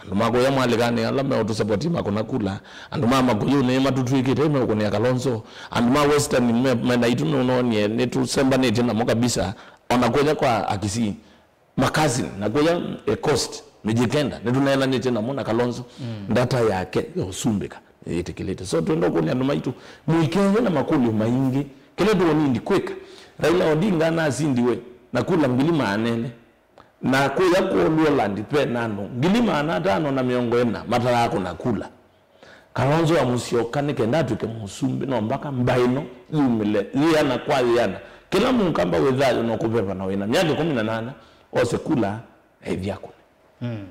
andũ ma kũya mwalĩkanĩ ala meũtũsapoti makũna kula, andũ ma Makũyũnĩ matũtw'ĩkĩte meũkũnĩa Kalonzo, andũ ma Western me, me naitũ nũnoonie nĩtũsembanĩtye namo kabisa, ona kũya kwa Akisii. Makasini, na kũya, eh, Coast, Mĩjĩ kenda, nĩtũneenanĩtye namo na Kalonzo, mm, ndata yake ya ũsumbĩka nĩyĩtĩkĩlĩte. So, twenda ũkũlya andũ maitũ, mũikethwe na makũlyo maingĩ. Kĩla tũũnindi kwĩka, Raila Odinga anasindiwe na kula ngili maana elĩ, na kũya kũlw'o Land Pay na andũ ngili maana atano na mĩongo ĩna matarakũna kula. Kalonzo wa Musyoka nĩ kenda atw'ĩke mũsumbĩ, no mbaka mbaĩ ĩno yumĩle yĩana kwa yĩana. Kĩla mũkamba wĩ thayũ no kũveva na wĩna myaka ĩkũmi na nana ose kula, aithi akũne. Mm.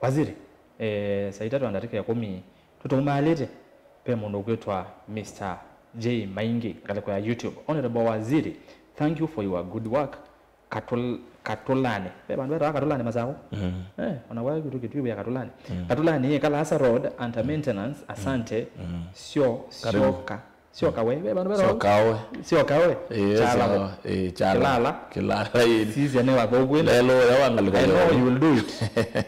Waziri, eh, saa itatũ na ndatĩka ĩkũmi, tũtũmaalĩte, ve mũndũ ũkwĩtwa Mister J Maingi, ngalĩko ya YouTube. Honorable Waziri, thank you for your good work. Katul-, Katulani. Ve vandũ vetawa Katulani Masakũ? Mm. Eh, ona kwa kitu kitu ya Katulani. Mm. Katulani ye Kalasa Road under maintenance, asante. Mm. Sio, karibu. Sio ka. Sio kawe. Ve vandũ vetawa? Sio kawe. Sio kawe. Eh, Chala. Sio, eh, Chala. Kilala. Kilala, eh. Sisi ene wa bogu. Lelo ya wangaliko. I know you will do it.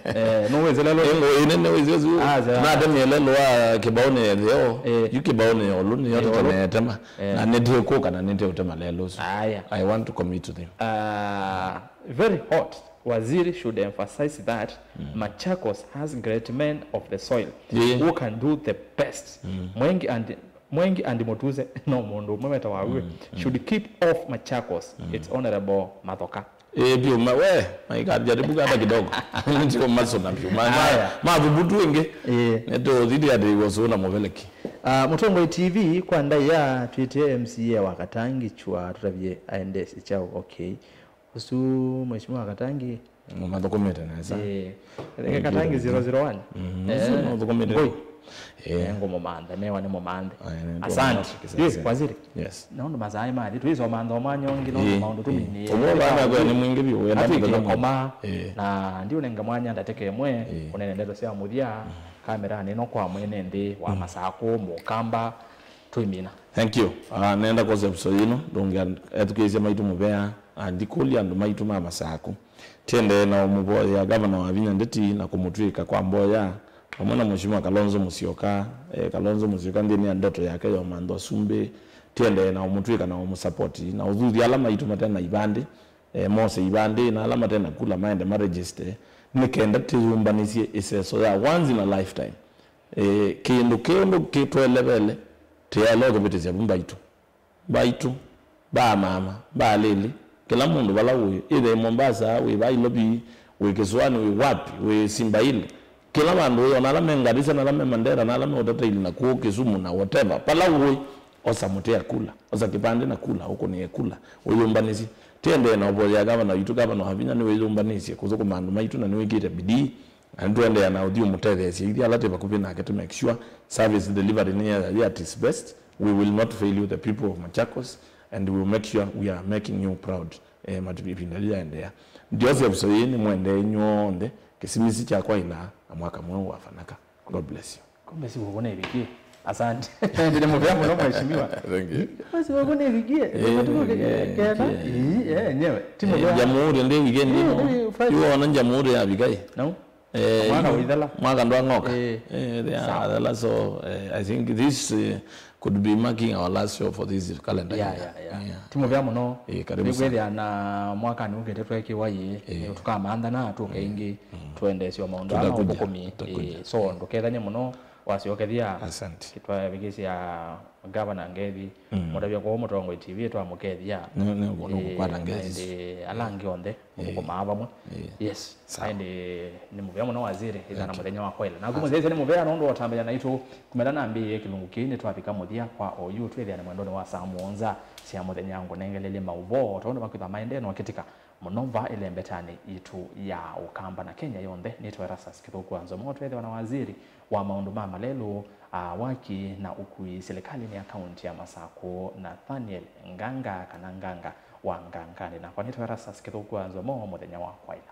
Eh, no weze lelo. Eh, ine ne wezi wezi. Ah, za. Na demi lelo wa kibaone leo. Eh. Yu kibaone olu ni yote. Eh, olu. Tema. Eh. Na nĩtĩ kũka na nĩtĩ ũtema lelo ũsu. Aya. I want to commit to them. Uh, very hot. Waziri should emphasize that, mm, Machakos has great men of the soil, yeah, who can do the best. Mm. Mwengi and, Mwengi and Mutuse, no mũndũ ũmwe wetawa we, mm, mm, should keep off Machakos. Mm. It's Honorable Mathoka. Eh, vyũ ma, we, maikajaribu hata kidogo. Ndio masona vyũ. Ma, ma, aya, mathubutu ĩngĩ. Eh. Nĩtũthithia atĩ igosũ na mũveleki. Ah, Mũtongoi T V kwa ndaĩa twĩtĩe M C A wa Katangi Chwa tũtavye aendesye kyaũ, okay. Ũsu Mheshimiwa Katangi. Mũmathũkũmĩte nesa. Eh, Katangi zero zero one. Mm, eh, ũsu mũthũkũmĩte. Ngoi. Eh. Eh, ngũmũmantha, newa nĩ mũmanthe. Aya, nĩ asante. Yes, waziri. Yes. Na ũndũ masaa mathi, twĩsoma ntho mwanya ũngĩ, no, eh, maũndũ tũminĩe. Ũguo bana kwa nĩ mwingĩ biũ, wenda atwĩke mũthenya koma, eh, na ndiũnenga mwanya ndatĩka ĩmwe, eh, ũnene ndeto sya mũthya, mm, kamera nĩ ĩno kwa mwene nthĩ wa, mm, Masakũ, Mũkamba, twĩmina. Thank you. Ah, nenda kwosa episode ĩno, ndũngĩa ethukĩĩsya maitũ mũvea, ah, ndikũlya andũ maitũ ma Masakũ. Tiendee na ũmũvoyea gavana Wavinya Ndeti na kũmũtw'ĩka kwa mboya, vamwe na Mheshimiwa Kalonzo Musyoka. Eh, Kalonzo Musyoka nthĩnĩ ya ndoto yake ya ũmantha ũsumbĩ. Tiendee na ũmũtw'ĩka na ũmũsapoti na ũthuthya ala maitũ mate na ivandĩ, eh, mose ivandĩ, na ala mate na kula maende maregister, nĩ kenda tĩyũmbanĩsye ĩseso ya once in a lifetime. Eh, kĩndũ kĩĩ ũndũ kĩtwelevele, tĩyaĩle ũkĩvĩtĩsya vu mbaitũ. Mbaitũ, mbaa mama, mbaa lĩlĩ, kĩla mũndũ vala ũĩ, either wĩ Mombasa, wĩ Nairobi, wĩ Kĩsũanĩ, wĩ wapi, wĩ Simba Hill, kĩla vandũ ũĩ, ona ala me Garissa, na ala me Mandera, na ala me Ũtataili, na kũũ Kisumu, na whatever, vala ũĩ, osa mũtĩ ya kula, osa kĩvandĩ na kula, ũkũnĩe kula, wĩyũmbanĩsye. Tiendee na ũvoyea gavana witũ, gavana Wavinya nĩwĩyũmbanĩsye kũthũkũma andũ maitũ na nĩwĩkĩte bidii. Na nĩtũendeea na ũthiĩ ũmũtetheesya ithyĩ ala twĩ vakuvĩ nake to make sure service delivery nĩ ya, ya at its best. We will not fail you, the people of Machakos, and we will make sure we are making you proud, eh, matu-, ĩvinda yĩyaendeea. Joseph Soyĩ nĩmwendee inyw'onthe kĩsimisi kya kwaĩla na mwaka mweũ wa Fanaka. God bless you. Kumbe sikũkũ nĩvikie. Asante. Ndĩ mũvea mũno mheshimiwa. Thank you. Kumbe sikũkũ nĩvikie. Eh, matukũ ke-, eh, kenda. Eh. Ii, eh, enyewe. Ti mũvea. Jamhuri ndĩ weekend ĩno. Eh, eh, Friday. Iwe ona jamhuri ya vikai. No. Eh, mwaka yu-, withela. Mwaka ndwang'oka. Eh. Eh, they are sawa. Thela, so, eh, I think this, eh, could be marking our last show for this calendar year. Yeah, yeah, yeah. Ti mũvea mũno. Eh, karibu sana. Nĩkwĩthĩa na mwaka nĩũkĩte twekĩwa ĩĩ. Eh. Nĩ tũkamantha na tũke ĩngĩ. Mm. Tũendeesya maũndũ ala ũthũkũmi. Tũtakuja. Eh, so, ndũkethanye mũno, wasyokethya. Asante. Kĩtwavikĩsya Gavana ngethi, mm, mũtavya kwa Mũtongoi T V twamũkethya. Nĩ, nĩ, nĩ, eh, kũkwata ngethi. Ĩndĩ ala angĩ onthe, eh, mũthũkũmaa vamwe. Eh. Yes. Sawa. Ĩndĩ nĩ mũvea mũno waziri, ĩthana mũthenya wa kwaĩla. Naku mũthĩĩsya nĩ mũvea nũndũ wa ũtambya naitũ. Kumela nambĩĩe kĩlungu kĩĩ nĩtwavika mũthya kwa oyu, twĩthĩane mwendonĩ wa saa mũonza sya mũthenya ngũnengelelye maũvoo, tondũ makwĩtha maendee na ũkĩtĩka mũno va ĩlembetanĩ yitũ ya Ũkamba na Kenya yonthe. Nĩtwa Erastus Kĩthũku wa Nzomo, twethĩwa na waziri wa maũndũ ma malelũ, a, waki na ũkui silikalĩnĩ ya kaunti ya Masakũ, Nathaniel Nganga, kana Nganga wa Nganganĩ. Nakwa nĩtwa Erastus Kĩthũku wa Nzomo, mũthenya wa kwaĩla.